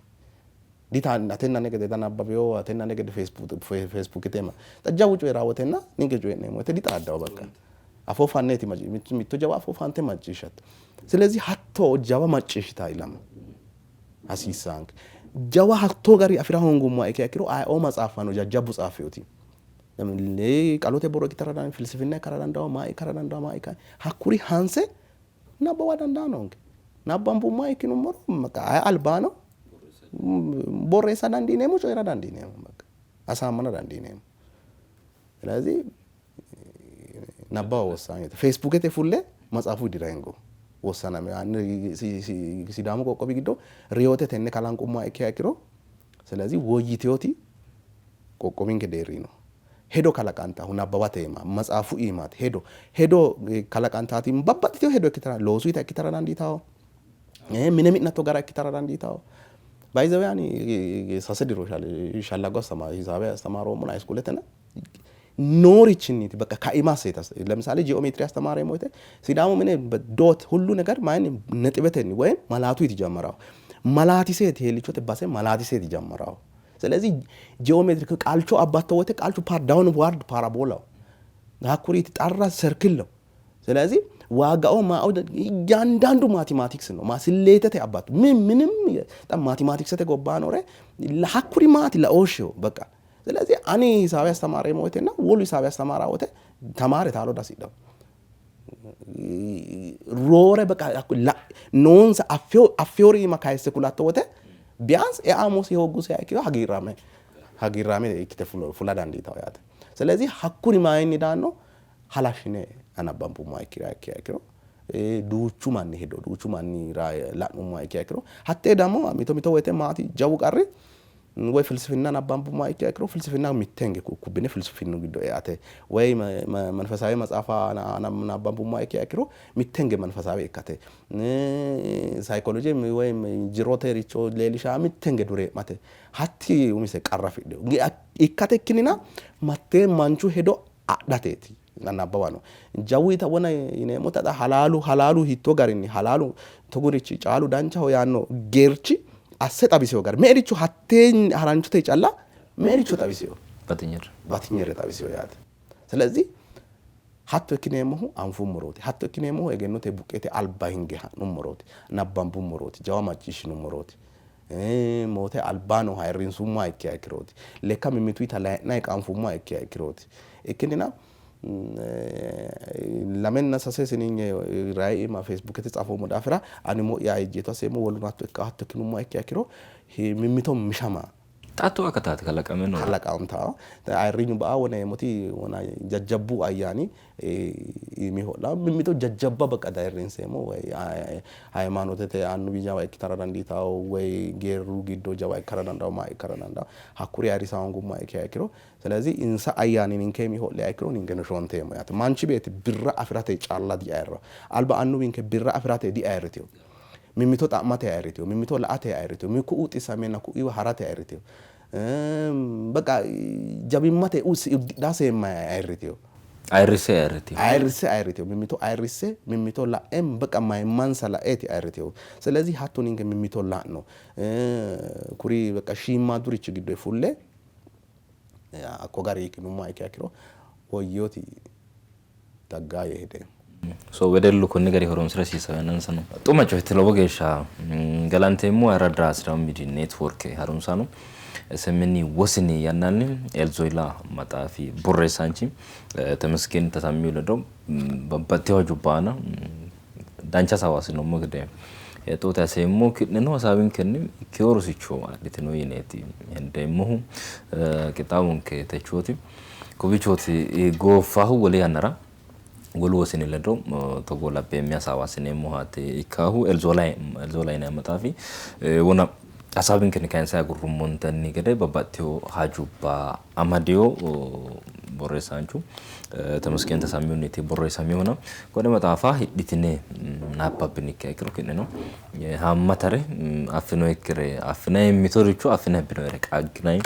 atenna ane gede danabbabeyo atenna ane gede feesbuukete xa jawu coyiraa wotenna ninke coyi'neemmo wote dixaaddawo በቃ Afoo fanneeti mitto jawa afoo fante macciishshatto. ስለዚህ hatto jawa macciishshita ilama hasiissaanke. Jawa hattoo gari afira hoongummoha ikkiha ikkiro ayeoo matsaaffano jajjabbu tsaaffeoti. Qalote borro ikkitara dandaanno, filsifinna ikkara dandaanno, maa ikkara dandaanno, maa ikkara hakkuri hanse nabbawa dandaa noonke. Nabbambummoha ikkinummoro aye albaano borreessa dandiineemmo, coyi'ra dandiineemmo, asaammana dandiineemmo. ስለዚህ nabbawa wossanyete. Feesbuukete fulle matsaafu widira hingo wossaname Sidaamu qoqqowi giddo reyoote tenne kalanqummoha ikkiha ikkiro ስለዚህ woyyiteyooti qoqqowinke deerri no. Hedo kalaqantahu nabbawate iima matsaafu iimaati. Hedo hedo kalaqantaati babbaxxiteyo hedo ikkitara loosuyita ikkitara dandiitawo, mine mi'natto gara ikkitara dandiitawo. By the way ani sase diro shallago hisaabe astamaaroommo high schoolete noorichinniiti በቃ kaima asseeti ለምሳሌ ጂኦሜትሪ አስተማረኝ woyte Sidaamu mine dot ሁሉ ነገር ማይን ነጥበተኒ ወይም malaatu ጀመራው malaatiseeti heellichote base malaatiseeti ጀመራው። ስለዚህ ጂኦሜትሪክ ቃልቾ አባቶ woyte ቃልቹ downward parabola hakkuriiti ጠራ circle ነው። ስለዚህ ዋጋው ማው እያንዳንዱ mathematics ነው ማስሌተተ አባቱ ምን ምንም በጣም mathematics ጎባ ኖረ hakkuri maati ለኦሽዮ በቃ ስለዚህ ani hisaabe አስተማረ woyte wolu hisaabe አስተማራ woyte ተማረ ታሎ dasidhaw roore በቃ noonsa affeori iima kayisse kulatto woyte ቢያንስ e'amosi hooggusiha ikkiro hagiirraame hagiirraame ikkite fula dandiitawo yaate. ስለዚህ hakkuri mayinni daanno halashshine anabbambummoha ikkiha ikkiro duuchu manni hedo duuchu mannira la'nummoha ikkiha ikkiro hattee ደግሞ mito mito woyte maati jawu qarri ወይ ፍልስፍና nabbambummoha ikkiha ikkiro ፍልስፍና mitte hinge kubbine ፍልስፍኑ giddo eate ወይ መንፈሳዊ መጽሐፍ nabbambummoha ikkiha ikkiro mitte hinge መንፈሳዊ ikkate ሳይኮሎጂ ወይም jirote richo leellisha mitte hinge duree'mate hatti umise qarra afidhino ikkate ikkinnina mattee manchu hedo adhateeti nabbawa no. Jawuyita wona yineemmota xa halaalu halaalu hiittoo garinni halaalu togurichi caalu danchaho yaanno geerchi asse xawiseyo gari meericho hattee haranchote calla meericho xawiseyo batinyere batinyere xawiseyo yaate. ስለዚህ hatto ikkineemmohu anfummorooti, hatto ikkineemmohu egennote buqqeete alba hinge ha'nummorooti, nabbambummorooti, jawa macciishshinummorooti, moote alba nooha ayirrinsummoha ikkiha ikkirooti, lekka mimmituyita layi'nayi qaanfummoha ikkiha ikkirooti. Ikkinnina lamenna sase sininye rai iima feesbuukete tsafoommo daafira ani umo'ya ejjeetto asseemmo woluno hatto ikka hatto ikkinummoha ikkiha ikkiro mimmito mishama Xaatto akataati kalaqame no. kalaqantawo ayirrinyu ba'a woneemmoti wona jajjabbu ayyaani iimi ho'la mimmito jajjabba በቃ ayirrinseemmo ወይ ሃይማኖትete annuwi jawa ikkitara dandiitawo ወይ geerru giddo jawa ikkara dandawo maa ikkara dandawo hakkuri ayirrisa hoongummoha ikkiha ikkiro ስለዚህ insa ayyaani ninke iimi ho'liha ikkiro ninkeno shoonteemmo yaate. Manchi beetti birra afirate calla diayirrawo. Alba annuwinke birra afirate diayirriteyo. Mimmito xa'mate ayirriteyo, mimmito la'ate ayirriteyo, ku'u xissameenna ku'iwa harate ayirriteyo. በቃ jabimmate uddidhaa seemma ayirriteyo. Ayirrisse ayirriteyo. Ayirrisse ayirriteyo, mimmito ayirrisse mimmito la'e በቃ mayimmansa la'eeti ayirriteyo. ስለዚህ hatto ninke mimmito la'no kuri በቃ shiimmaadurichi giddo fulle hakko gari ikkinummoha ikkiha ikkiro woyyooti daggaa yee hedeemmo. So wedellu konni gari horonsira hasiissanno yannansa no. Xuma coyte lowo geeshsha galanteemmo ayirradda Sidaamu Miidiyu Neetworke harunsano SMN wosini yannanni Elzoyla maxaafi borreessaanchi Temesgen Tasammihu ledo babbaxxiteyo hajubba aana dancha hasaawa assinoommo gede hexxote aseemmo. Ki'neno hasaawinkenni ikkeyo rosicho adhitino yineeti hendeemmohu. Qixxaawonke techooti kowiichooti gooffahu wole yannara wolu wosini ledo togo labbeemme hasaawa assineemmohaati ikkaahu. Elzola yinanni maxaafi wona hasaawinkenni kayinse agurrummontenni gede babbaxxiteyo hajubba amadeyo borreessaanchu Temesgen Tasammihunniti borreessamihuna konne maxaafa hidhitine nabbabbinikiha ikkiro ki'neno haammatare affinoyikkire affinayi mitoricho affine habbinoyire qaagginayi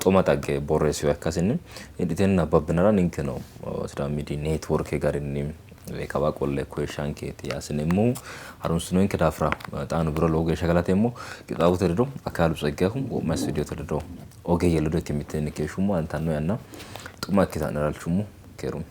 xuma xagge borreessiyo ikkasinni hidhitine nabbabbinara ninkeno Sidaamu Miidiyu Neetworke garinni kawa qolle koyishshankeeti yaasineemmohu. Harunsinoyinke daafira xaano biro lowo geeshsha galateemmo. Qixxaawote ledo Akaalu Tseggayehu wo'ma istuudiyoote ledo ogeeyye ledo ikke mitteenni keeshshummo. Aantanno yanna xuma ikkita'nera halchummo. Keerunni.